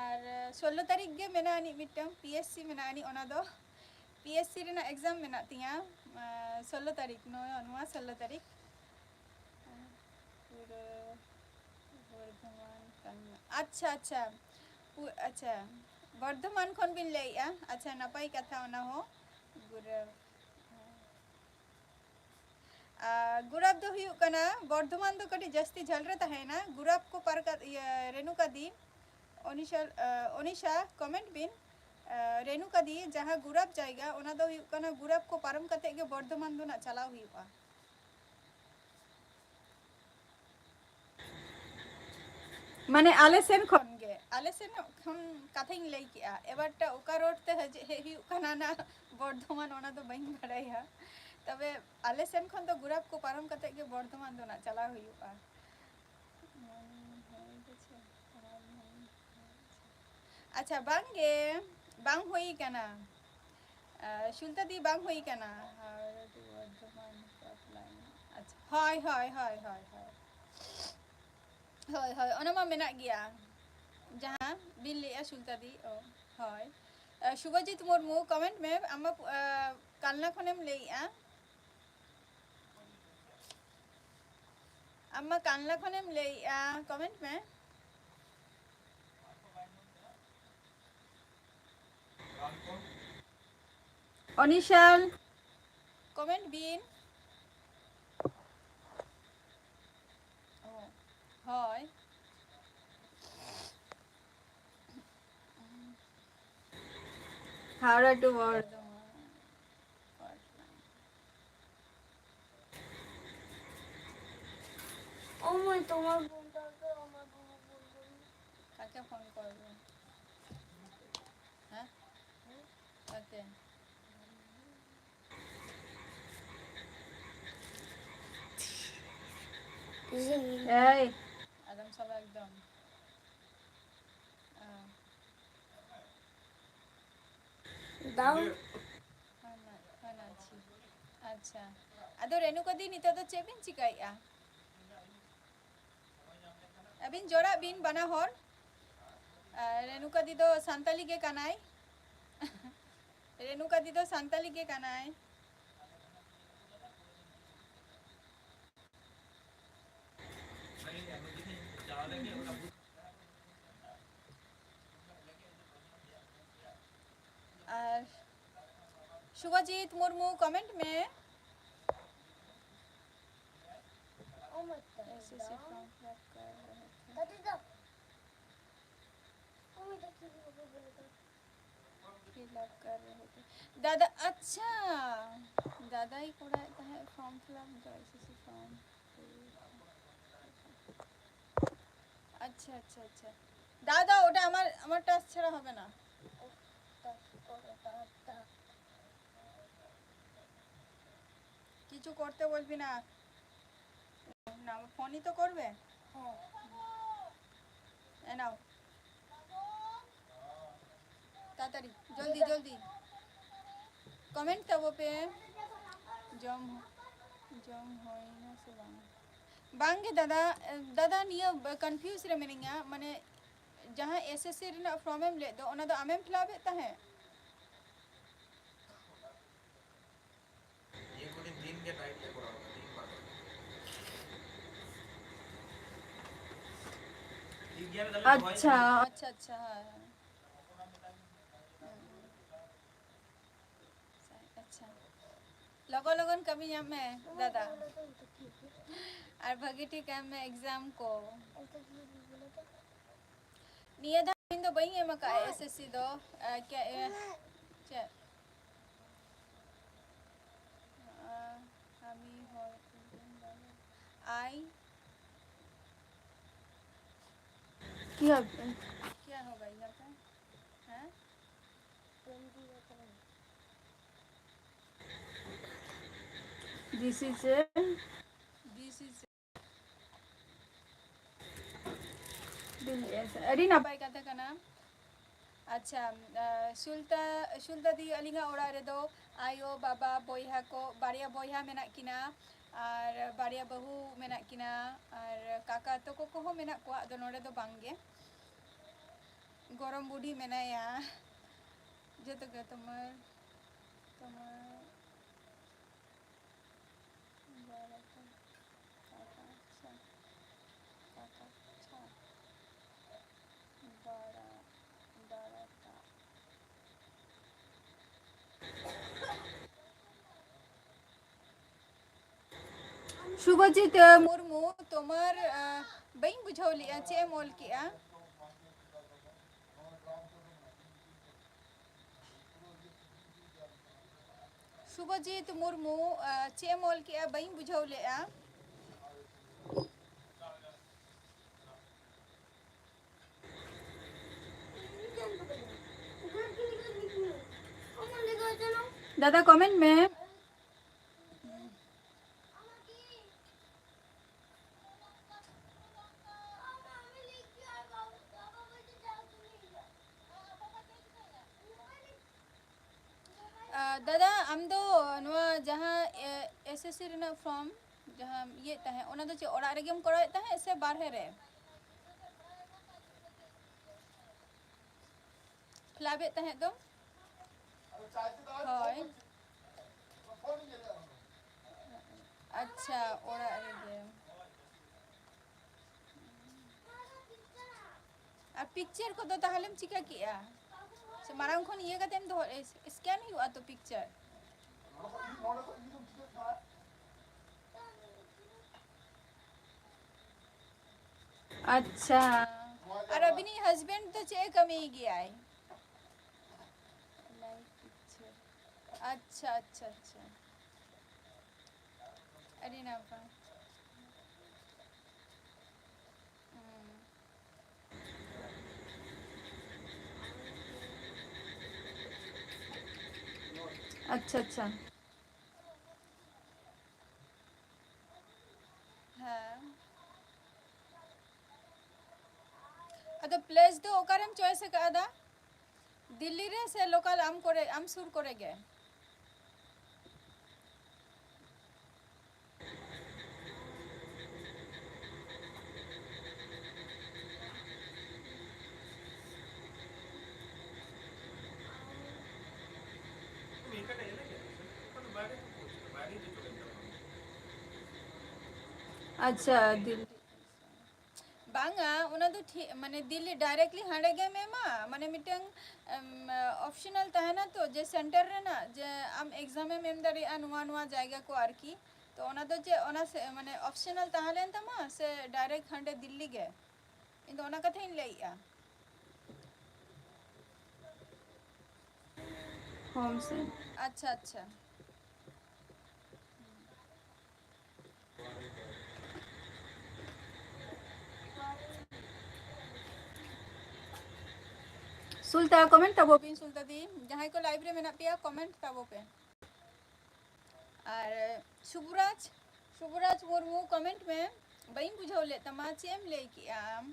ᱟᱨ, ᱮ, ᱥᱳᱞᱞᱳ ᱛᱟᱹᱨᱤᱠᱷ ᱜᱮ ᱢᱮᱱᱟᱜ ᱟᱹᱱᱤᱡ ᱢᱤᱫᱴᱟᱝ PSC ᱢᱮᱱᱟᱜ ᱟᱹᱱᱤᱡ, ᱚᱱᱟ ᱫᱚ PSC ᱨᱮᱱᱟᱜ ᱮᱠᱡᱟᱢ ᱢᱮᱱᱟᱜ ᱛᱤᱧᱟ, ᱮ, ᱥᱳᱞᱞᱳ ᱛᱟᱹᱨᱤᱠᱷ, ᱱᱚᱣᱟ, ᱱᱚᱣᱟ ᱥᱳᱞᱞᱳ ᱛᱟᱹᱨᱤᱠᱷ᱾ ᱯᱩᱨᱟᱹ ᱵᱚᱨᱫᱷᱚᱢᱟᱱ ᱠᱟᱱᱟ᱾ ᱟᱪᱪᱷᱟ, ᱟᱪᱪᱷᱟ᱾ ᱯᱩ-, ᱟᱪᱪᱷᱟ, ᱵᱚᱨᱫᱷᱚᱢᱟᱱ ᱠᱷᱚᱱ ᱵᱤᱱ ᱞᱟᱹᱭᱮᱜᱼᱟ? ᱟᱪᱪᱷᱟ, ᱱᱟᱯᱟᱭ ᱠᱟᱛᱷᱟ ᱚᱱᱟ ᱦᱚᱸ᱾ ᱜᱩᱨᱟᱹ-, ᱟᱨ ᱜᱩᱨᱟᱵ ᱫᱚ ᱦᱩᱭᱩᱜ ᱠᱟᱱᱟ, ᱵᱚᱨᱫᱷᱚᱢᱟᱱ ᱫᱚ ᱠᱟᱹᱴᱤᱡ ᱡᱟᱹᱥᱛᱤ ᱡᱷᱟᱹᱞ ᱨᱮ ᱛᱟᱦᱮᱸᱭᱮᱱᱟ᱾ ᱜᱩᱨᱟᱵ ᱠᱚ ᱯᱟᱨᱠ ᱟᱫ-, ᱤᱭᱟᱹ, ᱨᱮᱱᱩᱠᱟ ᱫᱤ, ᱚᱱᱤᱥᱟ, ᱟᱸ, ᱚᱱᱤᱥᱟ, ᱠᱚᱢᱮᱱᱴ ᱵᱤᱱ᱾ ᱟᱸ, ᱨᱮᱱᱩᱠᱟ ᱫᱤ, ᱡᱟᱦᱟᱸ ᱜᱩᱨᱟᱵ ᱡᱟᱭᱜᱟ, ᱚᱱᱟ ᱫᱚ ᱦᱩᱭᱩᱜ ᱠᱟᱱᱟ ᱜᱩᱨᱟᱵ ᱠᱚ ᱯᱟᱨᱚᱢ ᱠᱟᱛᱮ ᱜᱮ ᱵᱚᱨᱫᱷᱚᱢᱟᱱ ᱫᱚ ᱱᱟᱜ ᱪᱟᱞᱟᱣ ᱦᱩᱭᱩᱜᱼᱟ᱾ ᱢᱟᱱᱮ ᱟᱞᱮ ᱥᱮᱱ ᱠᱷᱚᱱ ᱜᱮ, ᱟᱞᱮ ᱥᱮᱱ ᱠᱷᱚᱱ ᱠᱟᱛᱷᱟᱧ ᱞᱟᱹᱭ ᱠᱮᱜᱼᱟ᱾ ᱮᱵᱟᱨ ᱴᱟ ᱚᱠᱟ ᱨᱳᱰ ᱛᱮ ᱦᱮᱡ, ᱦᱮᱡ ᱦᱩᱭᱩᱜ ᱠᱟᱱᱟ ᱱᱟ ᱵᱚᱨᱫᱷᱚᱢᱟᱱ, ᱚᱱᱟ ᱫᱚ ᱵᱟᱹᱧ ᱵᱟᱲᱟᱭᱟ᱾ ᱛᱚᱵᱮ ᱟᱞᱮ ᱥᱮᱱ ᱠᱷᱚᱱ ᱫᱚ ᱜᱩᱨᱟᱵ ᱠᱚ ᱯᱟᱨᱚᱢ ᱠᱟᱛᱮ ᱜᱮ ᱵᱚᱨᱫᱷᱚᱢᱟᱱ ᱫᱚ ᱱᱟᱜ ᱪᱟᱞᱟᱣ ᱦᱩᱭᱩᱜᱼᱟ᱾ ᱟᱪᱪᱷᱟ, ᱵᱟᱝ ᱜᱮ, ᱵᱟᱝ ᱦᱩᱭ ᱠᱟᱱᱟ᱾ ᱟᱨ ᱥᱩᱞᱛᱟ ᱫᱤ ᱵᱟᱝ ᱦᱩᱭ ᱠᱟᱱᱟ᱾ Howrah to Bardhaman pipeline᱾ ᱟᱪᱪᱷᱟ, ᱦᱳᱭ, ᱦᱳᱭ, ᱦᱳᱭ, ᱦᱳᱭ, ᱦᱳᱭ᱾ ᱦᱳᱭ, ᱦᱳᱭ, ᱚᱱᱟ ᱢᱟ ᱢᱮᱱᱟᱜ ᱜᱮᱭᱟ᱾ ᱡᱟᱦᱟᱸ ᱵᱤᱱ ᱞᱟᱹᱭᱮᱜᱼᱟ ᱥᱩᱞᱛᱟ ᱫᱤ, ᱚ, ᱦᱳᱭ᱾ ᱟᱨ ᱥᱩᱵᱷᱚᱡᱤᱛ ᱢᱩᱨᱢᱩ, comment ᱢᱮ, ᱟᱢ ᱢᱟ, ᱟᱨ, ᱠᱟᱞᱱᱟ ᱠᱷᱚᱱᱮᱢ ᱞᱟᱹᱭᱮᱜᱼᱟ᱾ ᱟᱢ ᱢᱟ ᱠᱟᱞᱱᱟ ᱠᱷᱚᱱᱮᱢ ᱞᱟᱹᱭᱮᱜᱼᱟ, comment ᱢᱮ᱾ ᱚᱱᱤᱥᱟᱞ, comment ᱵᱤᱱ᱾ ᱚ, ᱦᱳᱭ᱾ ᱦᱟᱣᱲᱟ to ᱵᱚᱨᱫᱷᱚᱢᱟᱱ᱾ ও মা, তোমার বোনটাকে আমার বোন বলবো। কাকে ফোন করবো? হ্যাঁ? কাকে? এই, আদম সব একদম। আহ। দাও। ᱦᱳᱭ ᱱᱟ, ᱦᱳᱭ ᱱᱟ, ᱟᱪᱪᱷᱟ᱾ ᱟᱪᱪᱷᱟ᱾ ᱟᱫᱚ ᱨᱮᱱᱩᱠᱟ ᱫᱤ, ᱱᱤᱛᱚᱜ ᱫᱚ ᱪᱮᱫ ᱵᱤᱱ ᱪᱤᱠᱟᱹᱭᱮᱫᱼᱟ? ᱟᱹᱵᱤᱱ ᱡᱚᱲᱟᱜ ᱵᱤᱱ ᱵᱟᱱᱟ ᱦᱚᱲ᱾ ᱟᱨ ᱨᱮᱱᱩᱠᱟ ᱫᱤ ᱫᱚ ᱥᱟᱱᱛᱟᱞᱤ ᱜᱮ ᱠᱟᱱᱟᱭ᱾ ᱨᱮᱱᱩᱠᱟ ᱫᱤ ᱫᱚ ᱥᱟᱱᱛᱟᱞᱤ ᱜᱮ ᱠᱟᱱᱟᱭ᱾ ᱟᱨ ᱥᱩᱵᱷᱟᱡᱤᱛ ᱢᱩᱨᱢᱩ, comment ᱢᱮ᱾ S S C form fill up ᱠᱟᱨ ᱨᱮ ᱛᱷᱮ᱾ Fill up ᱠᱟᱨ ᱨᱮ ᱛᱷᱮ᱾ ᱫᱟᱫᱟ, ᱟᱪᱪᱷᱟ, ᱫᱟᱫᱟᱭ ᱠᱚᱨᱟᱣᱮᱫ ᱛᱟᱦᱮᱸᱫ form fill up ᱫᱚ, ᱮᱥ ᱮᱥ ᱥᱤ form᱾ আচ্ছা, আচ্ছা, আচ্ছা। দাও, দাও, ওটা আমার, আমার টাস্ক ছাড়া হবে না। কিছু করতে বলবি না। না, ফোনই তো করবে। হ্যাঁ। এ নাও। ᱛᱟᱲᱟᱛᱟᱲᱤ, ᱡᱚᱞᱫᱤ, ᱡᱚᱞᱫᱤ᱾ ᱠᱚᱢᱮᱱᱴ ᱛᱟᱵᱚ ᱯᱮ᱾ ᱡᱚᱢ, ᱡᱚᱢ ᱦᱩᱭᱱᱟ ᱥᱮ ᱵᱟᱝ? ᱵᱟᱝ ᱜᱮ ᱫᱟᱫᱟ, ᱫᱟᱫᱟ, ᱱᱤᱭᱟᱹ ᱠᱚᱱᱯᱷᱤᱭᱩᱡᱽ ᱨᱮ ᱢᱤᱱᱟᱹᱧᱟ, ᱢᱟᱱᱮ ᱡᱟᱦᱟᱸ ᱮᱥ ᱮᱥ ᱥᱤ ᱨᱮᱱᱟᱜ ᱯᱷᱨᱚᱢ ᱮᱢ ᱞᱮᱫ ᱫᱚ, ᱚᱱᱟ ᱫᱚ ᱟᱢᱮᱢ ᱯᱷᱤᱞᱟᱯ ᱮᱫ ᱛᱟᱦᱮᱸᱫ? ᱟᱪᱪᱷᱟ, ᱟᱪᱪᱷᱟ, ᱟᱪᱪᱷᱟ, ᱦᱳᱭ, ᱦᱳᱭ᱾ ᱦᱩᱸ, ᱦᱩᱸ᱾ ᱟᱪᱪᱷᱟ᱾ ᱞᱚᱜᱚᱱ ᱞᱚᱜᱚᱱ ᱠᱟᱹᱢᱤ ᱧᱟᱢ ᱢᱮ ᱫᱟᱫᱟ᱾ ᱟᱨ ᱵᱷᱟᱹᱜᱤ ᱴᱷᱤᱠ ᱮᱢ ᱢᱮ exam ᱠᱚ᱾ ᱱᱤᱭᱟᱹ ᱫᱷᱟᱣ ᱤᱧ ᱫᱚ ᱵᱟᱹᱧ ᱮᱢ ᱟᱠᱟᱫᱼᱟ S S C ᱫᱚ᱾ ᱟᱨ ᱪᱮᱫ, ᱤᱭᱟᱹ, ᱪᱮᱫ? ᱟᱨ ᱟᱢᱤ ᱦᱚᱲ ᱟᱭ ᱠᱤ ᱦᱚᱵᱮ? ᱠᱤᱭᱟ ᱦᱳᱜᱟ ᱤᱫᱷᱟᱨ ᱠᱟ? ᱦᱮᱸ? This is a, this is a, ᱟᱹᱰᱤ ᱱᱟᱯᱟᱭ ᱠᱟᱛᱷᱟ ᱠᱟᱱᱟ᱾ ᱟᱪᱪᱷᱟ, ᱟᱸ, ᱥᱩᱞᱛᱟ, ᱥᱩᱞᱛᱟ ᱫᱤ, ᱟᱹᱞᱤᱧᱟᱜ ᱚᱲᱟᱜ ᱨᱮᱫᱚ ᱟᱭᱳ, ᱵᱟᱵᱟ, ᱵᱚᱭᱦᱟ ᱠᱚ, ᱵᱟᱨᱭᱟ ᱵᱚᱭᱦᱟ ᱢᱮᱱᱟᱜ ᱠᱤᱱᱟ ᱟᱨ ᱵᱟᱨᱭᱟ ᱵᱟᱹᱦᱩ ᱢᱮᱱᱟᱜ ᱠᱤᱱᱟ ᱟᱨ ᱠᱟᱠᱟ ᱛᱟᱠᱚ ᱠᱚᱦᱚᱸ ᱢᱮᱱᱟᱜ ᱠᱚᱣᱟ, ᱟᱫᱚ ᱱᱚᱰᱮ ᱫᱚ ᱵᱟᱝ ᱜᱮ᱾ ᱜᱚᱨᱚᱢ ᱵᱩᱰᱷᱤ ᱢᱮᱱᱟᱭᱟ᱾ ᱡᱚᱛᱚ ᱜᱮ ᱛᱳᱢᱟᱨ, ᱛᱳᱢᱟᱨ ᱵᱟᱨᱚᱴᱟ, ᱠᱟᱠᱟ, ᱪᱷᱟ, ᱠᱟᱠᱟ, ᱪᱷᱟ, ᱵᱟᱨᱟ, ᱵᱟᱨᱚᱴᱟ᱾ ᱥᱩᱵᱷᱚᱡᱤᱛ ᱢᱩᱨᱢᱩ, ᱛᱳᱢᱟᱨ, ᱟᱸ, ᱵᱟᱹᱧ ᱵᱩᱡᱷᱟᱹᱣ ᱞᱮᱜᱼᱟ, ᱪᱮᱫ ᱮᱢ ᱚᱞ ᱠᱮᱜᱼᱟ? ᱥᱩᱵᱷᱚᱡᱤᱛ ᱢᱩᱨᱢᱩ, ᱟᱸ, ᱪᱮᱫ ᱮᱢ ᱚᱞ ᱠᱮᱜᱼᱟ? ᱵᱟᱹᱧ ᱵᱩᱡᱷᱟᱹᱣ ᱞᱮᱜᱼᱟ᱾ ᱫᱟᱫᱟ, comment ᱢᱮ᱾ ᱟ, ᱫᱟᱫᱟ, ᱟᱢ ᱫᱚ ᱱᱚᱣᱟ ᱡᱟᱦᱟᱸ, ᱮ, S S C ᱨᱮᱱᱟᱜ form ᱡᱟᱦᱟᱸᱢ ᱤᱭᱟᱹᱭᱮᱫ ᱛᱟᱦᱮᱸᱫ, ᱚᱱᱟ ᱫᱚ ᱪᱮᱫ ᱚᱲᱟᱜ ᱨᱮᱜᱮᱢ ᱠᱚᱨᱟᱣᱮᱫ ᱛᱟᱦᱮᱸᱫ ᱥᱮ ᱵᱟᱨᱦᱮ ᱨᱮ? ᱯᱷᱤᱞᱟᱯᱮᱫ ᱛᱟᱦᱮᱸᱫ ᱫᱚ? ᱦᱳᱭ᱾ ᱟᱪᱪᱷᱟ, ᱚᱲᱟᱜ ᱨᱮᱜᱮ᱾ ᱟᱨ picture ᱠᱚᱫᱚ ᱛᱟᱦᱞᱮᱢ ᱪᱤᱠᱟᱹ ᱠᱮᱜᱼᱟ? ᱥᱮ ᱢᱟᱲᱟᱝ ᱠᱷᱚᱱ ᱤᱭᱟᱹ ᱠᱟᱛᱮᱢ ᱫᱚᱦᱚ, scan ᱦᱩᱭᱩᱜᱼᱟ ᱛᱚ picture? ᱟᱪᱪᱷᱟ᱾ ᱟᱨ ᱟᱹᱵᱤᱱᱤᱡ husband ᱫᱚ ᱪᱮᱫ ᱮ ᱠᱟᱹᱢᱤ ᱜᱮᱭᱟᱭ? ᱟᱪᱪᱷᱟ, ᱟᱪᱪᱷᱟ, ᱟᱪᱪᱷᱟ᱾ ᱟᱹᱰᱤ ᱱᱟᱯᱟᱭ᱾ ᱦᱩᱸ᱾ ᱟᱪᱪᱷᱟ, ᱟᱪᱪᱷᱟ᱾ ᱦᱮᱸ᱾ ᱟᱫᱚ place ᱫᱚ ᱚᱠᱟᱨᱮᱢ choice ᱟᱠᱟᱫᱟ? ᱫᱤᱞᱞᱤ ᱨᱮ ᱥᱮ local ᱟᱢ ᱠᱚᱨᱮ, ᱟᱢ ᱥᱩᱨ ᱠᱚᱨᱮ ᱜᱮ? ᱟᱪᱪᱷᱟ, ᱫᱤᱞᱞᱤ᱾ ᱵᱟᱝᱟ, ᱚᱱᱟ ᱫᱚ ᱴᱷᱤᱠ, ᱢᱟᱱᱮ, ᱫᱤᱞᱞᱤ directly ᱦᱟᱸᱰᱮ ᱜᱮᱢ ᱮᱢᱟ, ᱢᱟᱱᱮ, ᱢᱤᱫᱴᱟᱝ, ᱮᱢ, optional ᱛᱟᱦᱮᱱᱟ ᱛᱚ, ᱡᱮ center ᱨᱮᱱᱟᱜ, ᱡᱮ ᱟᱢ exam ᱮᱢ ᱮᱢ ᱫᱟᱲᱮᱭᱟᱜᱼᱟ ᱱᱚᱣᱟ, ᱱᱚᱣᱟ ᱡᱟᱭᱜᱟ ᱠᱚ ᱟᱨᱠᱤ᱾ ᱛᱚ, ᱚᱱᱟ ᱫᱚ ᱪᱮᱫ, ᱚᱱᱟ ᱥᱮ, ᱢᱟᱱᱮ, optional ᱛᱟᱦᱮᱸ ᱞᱮᱱ ᱛᱟᱢᱟ ᱥᱮ direct ᱦᱟᱸᱰᱮ ᱫᱤᱞᱞᱤ ᱜᱮ? ᱤᱧ ᱫᱚ ᱚᱱᱟ ᱠᱟᱛᱷᱟᱧ ᱞᱟᱹᱭᱮᱜᱼᱟ᱾ Home center᱾ ᱟᱪᱪᱷᱟ, ᱟᱪᱪᱷᱟ᱾ ᱥᱩᱞᱛᱟ, comment ᱛᱟᱵᱚ ᱯᱮ, ᱥᱩᱞᱛᱟ ᱫᱤ᱾ ᱡᱟᱦᱟᱸᱭ ᱠᱚ live ᱨᱮ ᱢᱮᱱᱟᱜ ᱯᱮᱭᱟ, comment ᱛᱟᱵᱚ ᱯᱮ᱾ ᱟᱨ ᱥᱩᱵᱩᱨᱟᱡᱽ, ᱥᱩᱵᱩᱨᱟᱡᱽ ᱢᱩᱨᱢᱩ, comment ᱢᱮ, ᱵᱟᱹᱧ ᱵᱩᱡᱷᱟᱹᱣ ᱞᱮᱫ ᱛᱟᱢᱟ, ᱪᱮᱫ ᱮᱢ ᱞᱟᱹᱭ ᱠᱮᱜᱼᱟ ᱟᱢ?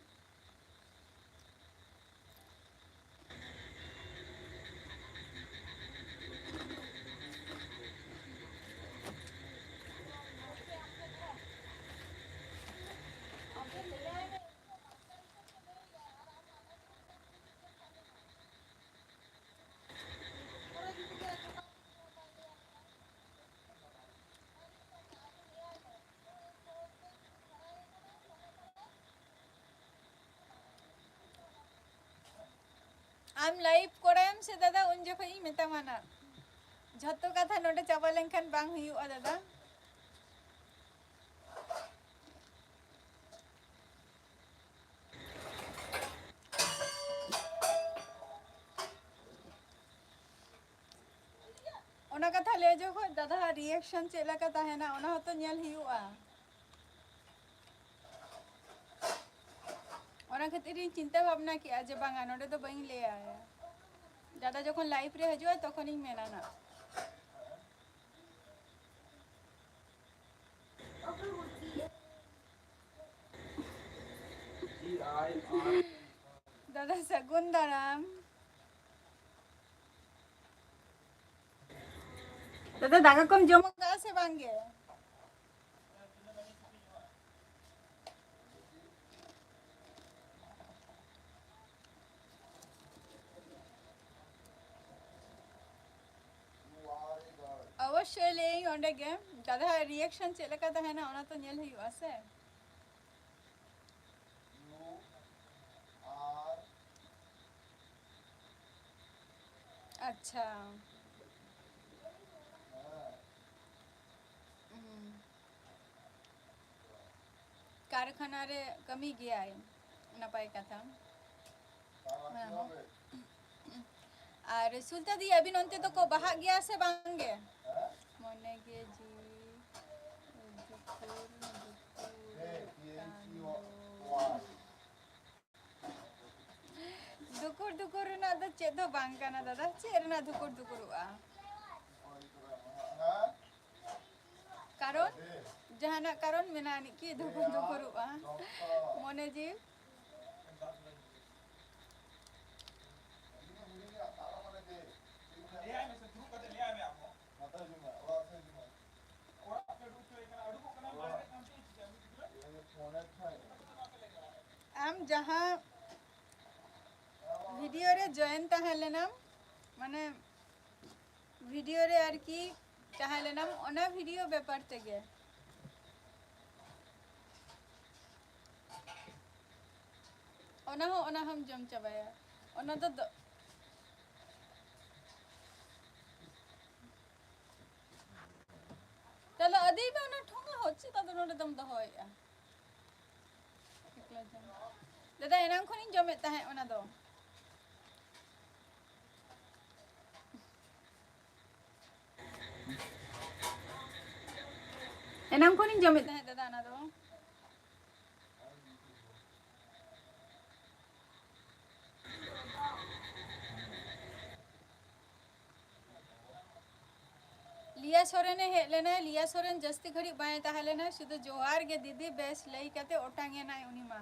ᱟᱢ live ᱠᱚᱨᱟᱭᱟᱢ ᱥᱮ ᱫᱟᱫᱟ, ᱩᱱ ᱡᱚᱠᱷᱚᱡ ᱤᱧ ᱢᱮᱛᱟᱢᱟ ᱱᱟᱜ᱾ ᱡᱷᱚᱛᱚ ᱠᱟᱛᱷᱟ ᱱᱚᱰᱮ ᱪᱟᱵᱟ ᱞᱮᱱᱠᱷᱟᱱ ᱵᱟᱝ ᱦᱩᱭᱩᱜᱼᱟ, ᱫᱟᱫᱟ᱾ ᱚᱱᱟ ᱠᱟᱛᱷᱟ ᱞᱟᱹᱭ ᱡᱚᱠᱷᱚᱡ ᱫᱟᱫᱟ reaction ᱪᱮᱫ ᱞᱮᱠᱟ ᱛᱟᱦᱮᱱᱟ, ᱚᱱᱟ ᱦᱚᱸᱛᱚ ᱧᱮᱞ ᱦᱩᱭᱩᱜᱼᱟ᱾ ᱚᱱᱟ ᱠᱷᱟᱹᱛᱤᱨ ᱤᱧ ᱪᱤᱱᱛᱟᱹ ᱵᱷᱟᱵᱽᱱᱟ ᱠᱮᱜᱼᱟ ᱡᱮ ᱵᱟᱝᱟ, ᱱᱚᱰᱮ ᱫᱚ ᱵᱟᱹᱧ ᱞᱟᱹᱭᱟ᱾ ᱫᱟᱫᱟ ᱡᱚᱠᱷᱚᱱ live ᱨᱮ ᱦᱤᱡᱩᱜᱼᱟ, ᱛᱚᱠᱷᱚᱱᱤᱧ ᱢᱮᱱᱟ ᱱᱟᱜ᱾ ᱫᱟᱫᱟ, ᱥᱟᱹᱜᱩᱱ ᱫᱟᱨᱟᱢ᱾ ᱫᱟᱫᱟ, ᱫᱟᱠᱟ ᱠᱚᱢ ᱡᱚᱢ ᱟᱠᱟᱫᱼᱟ ᱥᱮ ᱵᱟᱝ ᱜᱮ? ᱚᱵᱚᱥᱥᱳᱭ ᱞᱟᱹᱭᱟᱹᱧ ᱚᱸᱰᱮ ᱜᱮ, ᱫᱟᱫᱟ reaction ᱪᱮᱫ ᱞᱮᱠᱟ ᱛᱟᱦᱮᱱᱟ, ᱚᱱᱟ ᱛᱚ ᱧᱮᱞ ᱦᱩᱭᱩᱜᱼᱟ ᱥᱮ᱾ ᱟᱪᱪᱷᱟ᱾ ᱦᱩᱸ᱾ ᱠᱟᱨᱠᱷᱟᱱᱟ ᱨᱮ ᱠᱟᱹᱢᱤ ᱜᱮᱭᱟᱭ, ᱱᱟᱯᱟᱭ ᱠᱟᱛᱷᱟ᱾ ᱦᱮᱸ᱾ ᱟᱨ ᱥᱩᱞᱛᱟ ᱫᱤ, ᱟᱹᱵᱤᱱ ᱚᱱᱛᱮ ᱫᱚᱠᱚ ᱵᱟᱦᱟᱜ ᱜᱮᱭᱟ ᱥᱮ ᱵᱟᱝ ᱜᱮ? ᱢᱚᱱᱮ ᱜᱮ ᱡᱤᱣᱤ ᱫᱩᱠᱩᱨ ᱫᱩᱠᱩᱨ ᱠᱟᱱ ᱫᱚ᱾ ᱫᱩᱠᱩᱨ ᱫᱩᱠᱩᱨ ᱨᱮᱱᱟᱜ ᱫᱚ ᱪᱮᱫ ᱦᱚᱸ ᱵᱟᱝ ᱠᱟᱱᱟ ᱫᱟᱫᱟ, ᱪᱮᱫ ᱨᱮᱱᱟᱜ ᱫᱩᱠᱩᱨ ᱫᱩᱠᱩᱨᱚᱜᱼᱟ? ᱠᱟᱨᱚᱱ ᱡᱟᱦᱟᱱᱟᱜ ᱠᱟᱨᱚᱱ ᱢᱮᱱᱟᱜ ᱟᱹᱱᱤᱡ ᱠᱤ ᱫᱩᱠᱩᱨ ᱫᱩᱠᱩᱨᱚᱜᱼᱟ ᱢᱚᱱᱮ ᱡᱤᱣᱤ᱾ ᱟᱢ ᱡᱟᱦᱟᱸ video ᱨᱮ join ᱛᱟᱦᱮᱸ ᱞᱮᱱᱟᱢ, ᱢᱟᱱᱮ video ᱨᱮ ᱟᱨᱠᱤ ᱛᱟᱦᱮᱸ ᱞᱮᱱᱟᱢ, ᱚᱱᱟ video ᱵᱮᱯᱟᱨ ᱛᱮᱜᱮ᱾ ᱚᱱᱟ ᱦᱚᱸ, ᱚᱱᱟ ᱦᱚᱸᱢ ᱡᱚᱢ ᱪᱟᱵᱟᱭᱟ᱾ ᱚᱱᱟ ᱫᱚ ᱫᱚ-, ᱫᱚᱢ ᱫᱚᱦᱚᱭᱮᱫᱼᱟ? ᱮᱠᱞᱟ ᱡᱚᱢ᱾ ᱫᱟᱫᱟ, ᱮᱱᱟᱝ ᱠᱷᱚᱱᱤᱧ ᱡᱚᱢᱮᱫ ᱛᱟᱦᱮᱸᱫ ᱚᱱᱟ ᱫᱚ᱾ ᱮᱱᱟᱝ ᱠᱷᱚᱱᱤᱧ ᱡᱚᱢᱮᱫ ᱛᱟᱦᱮᱸᱫ ᱫᱟᱫᱟ ᱚᱱᱟ ᱫᱚ᱾ ᱞᱤᱭᱟ ᱥᱚᱨᱮᱱᱮ ᱦᱮᱡ ᱞᱮᱱᱟᱭ᱾ ᱞᱤᱭᱟ ᱥᱚᱨᱮᱱ ᱡᱟᱹᱥᱛᱤ ᱜᱷᱟᱹᱲᱤᱡ ᱵᱟᱭ ᱛᱟᱦᱮᱸ ᱞᱮᱱᱟ, ᱥᱩᱫᱷᱩ "ᱡᱚᱦᱟᱨ ᱜᱮ ᱫᱤᱫᱤ, ᱵᱮᱥ" ᱞᱟᱹᱭ ᱠᱟᱛᱮ ᱚᱴᱟᱝ ᱮᱱᱟᱭ ᱩᱱᱤ ᱢᱟ᱾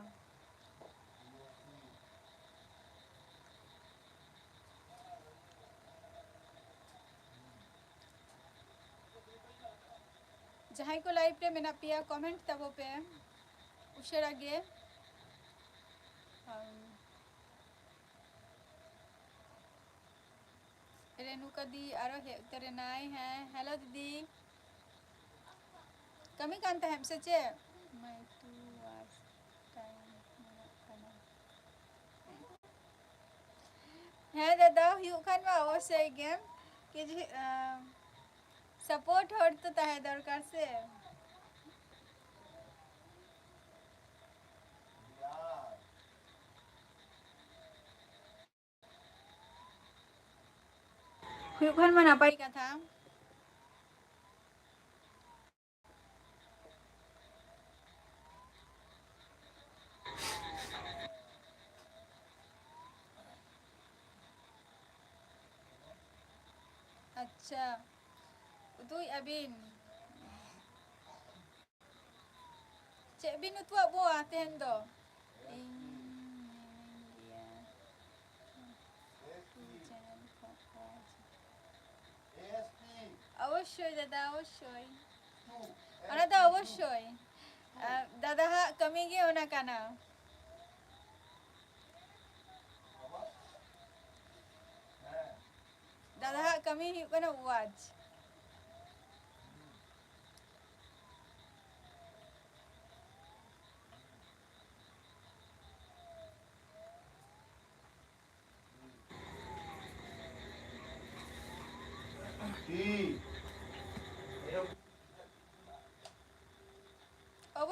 ᱡᱟᱦᱟᱸᱭ ᱠᱚ live ᱨᱮ ᱢᱮᱱᱟᱜ ᱯᱮᱭᱟ, comment ᱛᱟᱵᱚ ᱯᱮ ᱩᱥᱟᱹᱨᱟ ᱜᱮ᱾ ᱟᱢ, ᱨᱮᱱᱩᱠᱟ ᱫᱤ ᱟᱨᱚ ᱦᱮᱡ ᱩᱛᱟᱹᱨ ᱮᱱᱟᱭ᱾ ᱦᱮᱸ, hello ᱫᱤᱫᱤ᱾ ᱠᱟᱹᱢᱤ ᱠᱟᱱ ᱛᱟᱦᱮᱸᱫ ᱥᱮ ᱪᱮᱫ? My two hours time ᱢᱮᱱᱟᱜ ᱠᱟᱱᱟ᱾ ᱦᱮᱸ ᱫᱟᱫᱟ, ᱦᱩᱭᱩᱜ ᱠᱷᱟᱱ ᱢᱟ ᱚᱵᱚᱥᱥᱳᱭ ᱜᱮ᱾ ᱠᱤᱪᱷᱩ, ᱟᱸ, support ᱦᱚᱲ ᱛᱚ ᱛᱟᱦᱮᱸ ᱫᱚᱨᱠᱟᱨ ᱥᱮ᱾ ᱦᱩᱭᱩᱜ ᱠᱷᱟᱱ ᱢᱟ ᱱᱟᱯᱟᱭ ᱠᱟᱛᱷᱟ᱾ ᱟᱪᱪᱷᱟ, ᱩᱛᱩᱭᱮᱫᱼᱟ ᱵᱤᱱ? ᱪᱮᱫ ᱵᱤᱱ ᱩᱛᱩᱣᱟᱜ ᱵᱚᱣᱟ ᱛᱮᱦᱮᱧ ᱫᱚ? ᱤᱧ ᱢᱤᱱᱟᱹᱧ ᱜᱮᱭᱟ᱾ ᱪᱮᱱᱮᱞ ᱠᱷᱚᱱ ᱚᱵᱚᱥᱥᱳᱭ ᱫᱟᱫᱟ, ᱚᱵᱚᱥᱥᱳᱭ᱾ ᱚᱱᱟ ᱫᱚ ᱚᱵᱚᱥᱥᱳᱭ᱾ ᱟᱨ ᱫᱟᱫᱟ ᱦᱟᱜ ᱠᱟᱹᱢᱤ ᱜᱮ ᱚᱱᱟ ᱠᱟᱱᱟ᱾ ᱫᱟᱫᱟ ᱦᱟᱜ ᱠᱟᱹᱢᱤ ᱦᱩᱭᱩᱜ ᱠᱟᱱᱟ ᱣᱟᱪ᱾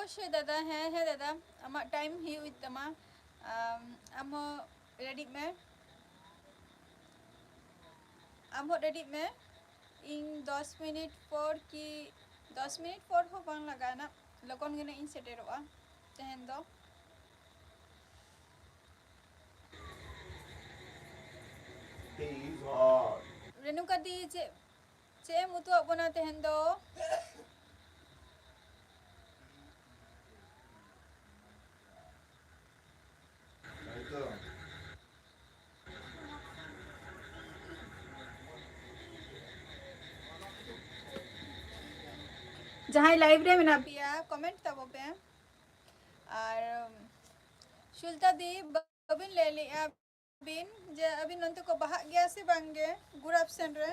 ᱚᱵᱚᱥᱥᱳᱭ ᱫᱟᱫᱟ, ᱦᱮᱸ, ᱦᱮᱸ ᱫᱟᱫᱟ, ᱟᱢᱟᱜ time ᱦᱩᱭᱩᱜ ᱛᱟᱢᱟ᱾ ᱟᱢ, ᱟᱢ ᱦᱚᱸ ready ᱢᱮ, ᱟᱢ ᱦᱚᱸ ready ᱢᱮ᱾ ᱤᱧ ᱫᱚᱥ ᱢᱤᱱᱤᱴ ᱯᱚᱨ ᱠᱤ, ᱫᱚᱥ ᱢᱤᱱᱤᱴ ᱯᱚᱨ ᱦᱚᱸ ᱵᱟᱝ ᱞᱟᱜᱟᱜᱼᱟ ᱱᱟᱜ, ᱞᱚᱜᱚᱱ ᱜᱮ ᱱᱟᱜ ᱤᱧ ᱥᱮᱴᱮᱨᱚᱜᱼᱟ ᱛᱮᱦᱮᱧ ᱫᱚ᱾ Tea is hot. ᱨᱮᱱᱩᱠᱟ ᱫᱤ, ᱪᱮᱫ, ᱪᱮᱫ ᱮᱢ ᱩᱛᱩᱣᱟᱜ ᱵᱚᱱᱟ ᱛᱮᱦᱮᱧ ᱫᱚ? ᱦᱳᱭᱛᱚ᱾ ᱡᱟᱦᱟᱸᱭ live ᱨᱮ ᱢᱮᱱᱟᱜ ᱯᱮᱭᱟ, comment ᱛᱟᱵᱚ ᱯᱮ᱾ ᱟᱨ ᱥᱩᱞᱛᱟ ᱫᱤ, ᱵᱟᱹᱵᱤᱱ ᱞᱟᱹᱭ ᱞᱮᱜᱼᱟ ᱵᱤᱱ ᱡᱮ ᱟᱹᱵᱤᱱ ᱚᱱᱛᱮ ᱠᱚ ᱵᱟᱦᱟᱜ ᱜᱮᱭᱟ ᱥᱮ ᱵᱟᱝ ᱜᱮ ᱜᱩᱨᱟᱯ ᱥᱮᱱ ᱨᱮ?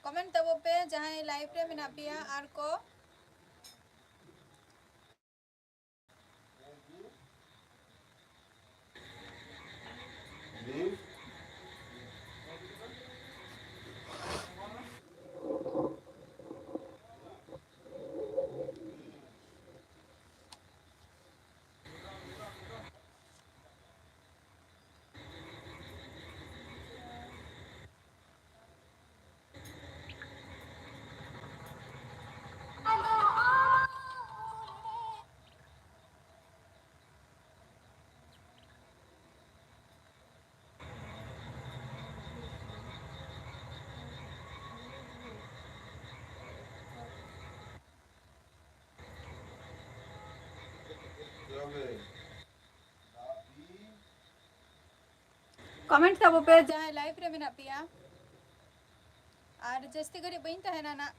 Comment ᱛᱟᱵᱚ ᱯᱮ ᱡᱟᱦᱟᱸᱭ live ᱨᱮ ᱢᱮᱱᱟᱜ ᱯᱮᱭᱟ ᱟᱨ ᱠᱚ᱾ Comment ᱛᱟᱵᱚ ᱯᱮ ᱡᱟᱦᱟᱸᱭ live ᱨᱮ ᱢᱮᱱᱟᱜ ᱯᱮᱭᱟ᱾ ᱟᱨ ᱡᱟᱹᱥᱛᱤ ᱜᱷᱟᱹᱲᱤᱡ ᱵᱟᱹᱧ ᱛᱟᱦᱮᱱᱟ ᱱᱟᱜ᱾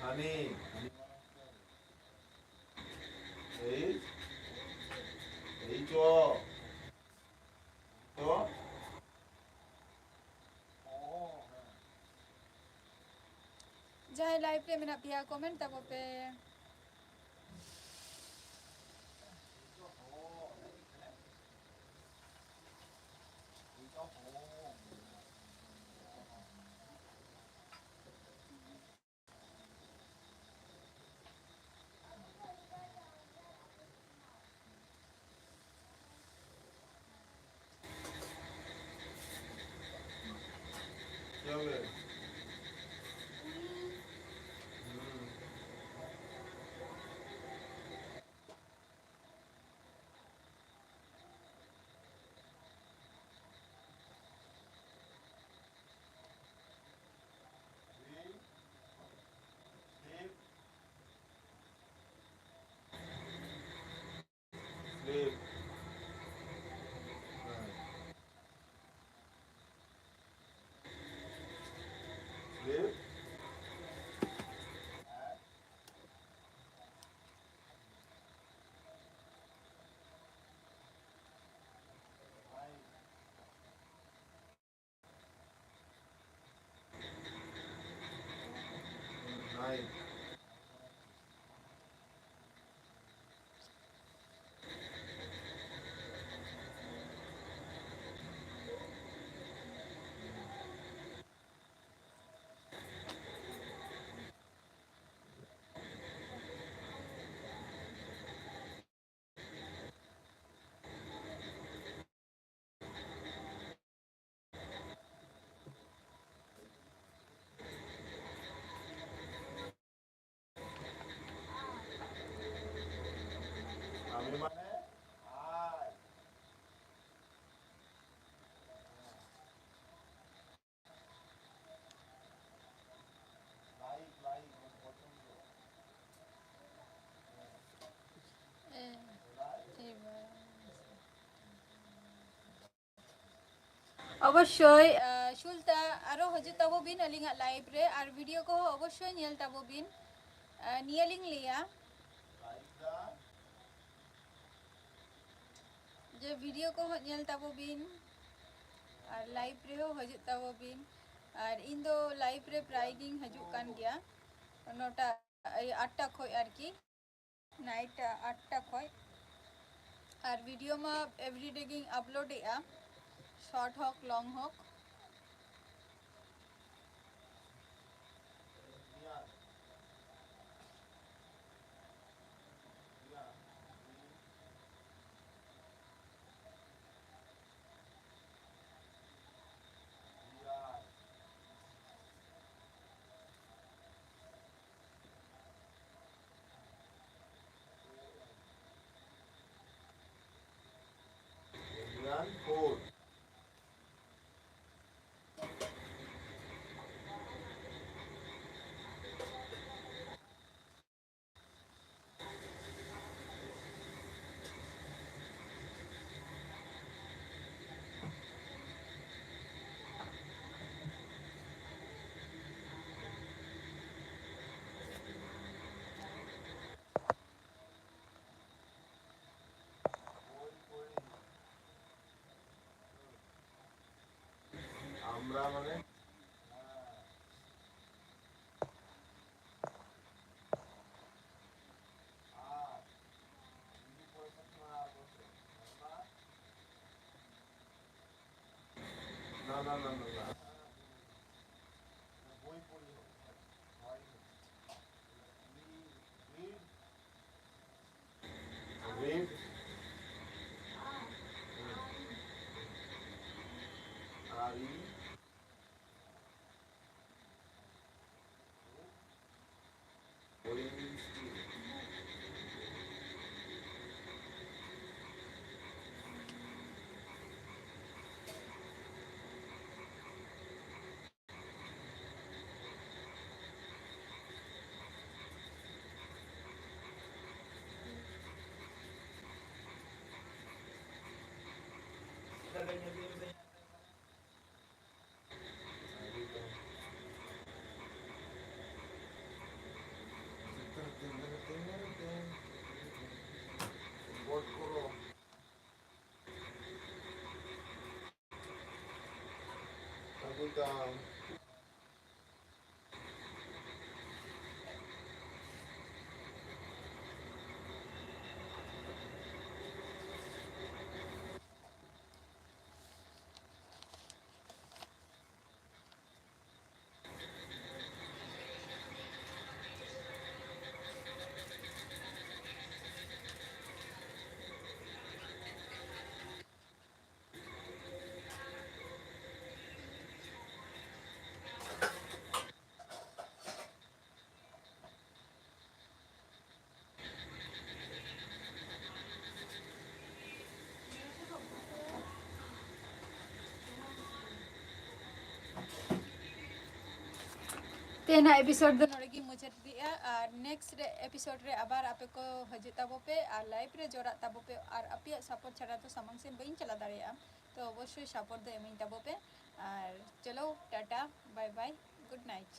ᱟᱹᱱᱤ, ᱮᱭ, ᱮᱭ ᱪᱚ, ᱪᱚ᱾ ᱡᱟᱦᱟᱸᱭ live ᱨᱮ ᱢᱮᱱᱟᱜ ᱯᱮᱭᱟ, comment ᱛᱟᱵᱚ ᱯᱮ᱾ Sleep. Sleep. ᱚᱵᱚᱥᱥᱳᱭ, ᱟᱸ, ᱥᱩᱞᱛᱟ ᱟᱨᱚ ᱦᱤᱡᱩᱜ ᱛᱟᱵᱚ ᱵᱤᱱ ᱟᱹᱞᱤᱧᱟᱜ ᱞᱟᱭᱤᱵᱷ ᱨᱮ, ᱟᱨ ᱵᱷᱤᱰᱤᱭᱳ ᱠᱚᱦᱚᱸ ᱚᱵᱚᱥᱥᱳᱭ ᱧᱮᱞ ᱛᱟᱵᱚ ᱵᱤᱱ᱾ ᱟᱨ ᱱᱤᱭᱟᱹ ᱞᱤᱧ ᱞᱟᱹᱭᱟ ᱡᱮ ᱵᱷᱤᱰᱤᱭᱳ ᱠᱚᱦᱚᱸ ᱧᱮᱞ ᱛᱟᱵᱚ ᱵᱤᱱ, ᱟᱨ ᱞᱟᱭᱤᱵᱷ ᱨᱮᱦᱚᱸ ᱦᱤᱡᱩᱜ ᱛᱟᱵᱚ ᱵᱤᱱ᱾ ᱟᱨ ᱤᱧ ᱫᱚ ᱞᱟᱭᱤᱵᱷ ᱨᱮ ᱯᱨᱟᱭ ᱜᱤᱧ ᱦᱤᱡᱩᱜ ᱠᱟᱱ ᱜᱮᱭᱟ, ᱱᱚᱴᱟ, ᱮᱭ, ᱟᱴᱴᱟ ᱠᱷᱚᱡ ᱟᱨᱠᱤ, ᱱᱟᱭᱤᱴ ᱟᱴᱴᱟ ᱠᱷᱚᱡ᱾ ᱟᱨ ᱵᱷᱤᱰᱤᱭᱳ ᱢᱟ ᱮᱵᱷᱨᱤᱰᱮ ᱜᱤᱧ ᱟᱯᱞᱳᱰᱮᱜᱼᱟ, ᱥᱚᱨᱴ ᱦᱳᱠ, ᱞᱚᱝ ᱦᱳᱠ᱾ আমরা মানে না, না, না, না, না। বই পড়ি হবে। Read. Read. আর ই। ᱛᱮᱦᱮᱧᱟᱜ episode ᱫᱚ ᱱᱚᱰᱮ ᱜᱮ ᱢᱩᱪᱟᱹᱫ ᱤᱫᱤᱜᱼᱟ, ᱟᱨ next ᱨᱮ episode ᱨᱮ ᱟᱵᱟᱨ ᱟᱯᱮ ᱠᱚ ᱦᱤᱡᱩᱜ ᱛᱟᱵᱚ ᱯᱮ ᱟᱨ live ᱨᱮ ᱡᱚᱲᱟᱜ ᱛᱟᱵᱚ ᱯᱮ, ᱟᱨ ᱟᱯᱮᱭᱟᱜ support ᱪᱷᱟᱲᱟ ᱛᱚ ᱥᱟᱢᱟᱝ ᱥᱮᱫ ᱵᱟᱹᱧ ᱪᱟᱞᱟᱣ ᱫᱟᱲᱮᱭᱟᱜᱼᱟ, ᱛᱚ ᱚᱵᱚᱥᱥᱳᱭ support ᱫᱚ ᱮᱢᱟᱹᱧ ᱛᱟᱵᱚ ᱯᱮ, ᱟᱨ ᱪᱚᱞᱚ Tata, bye bye, good night᱾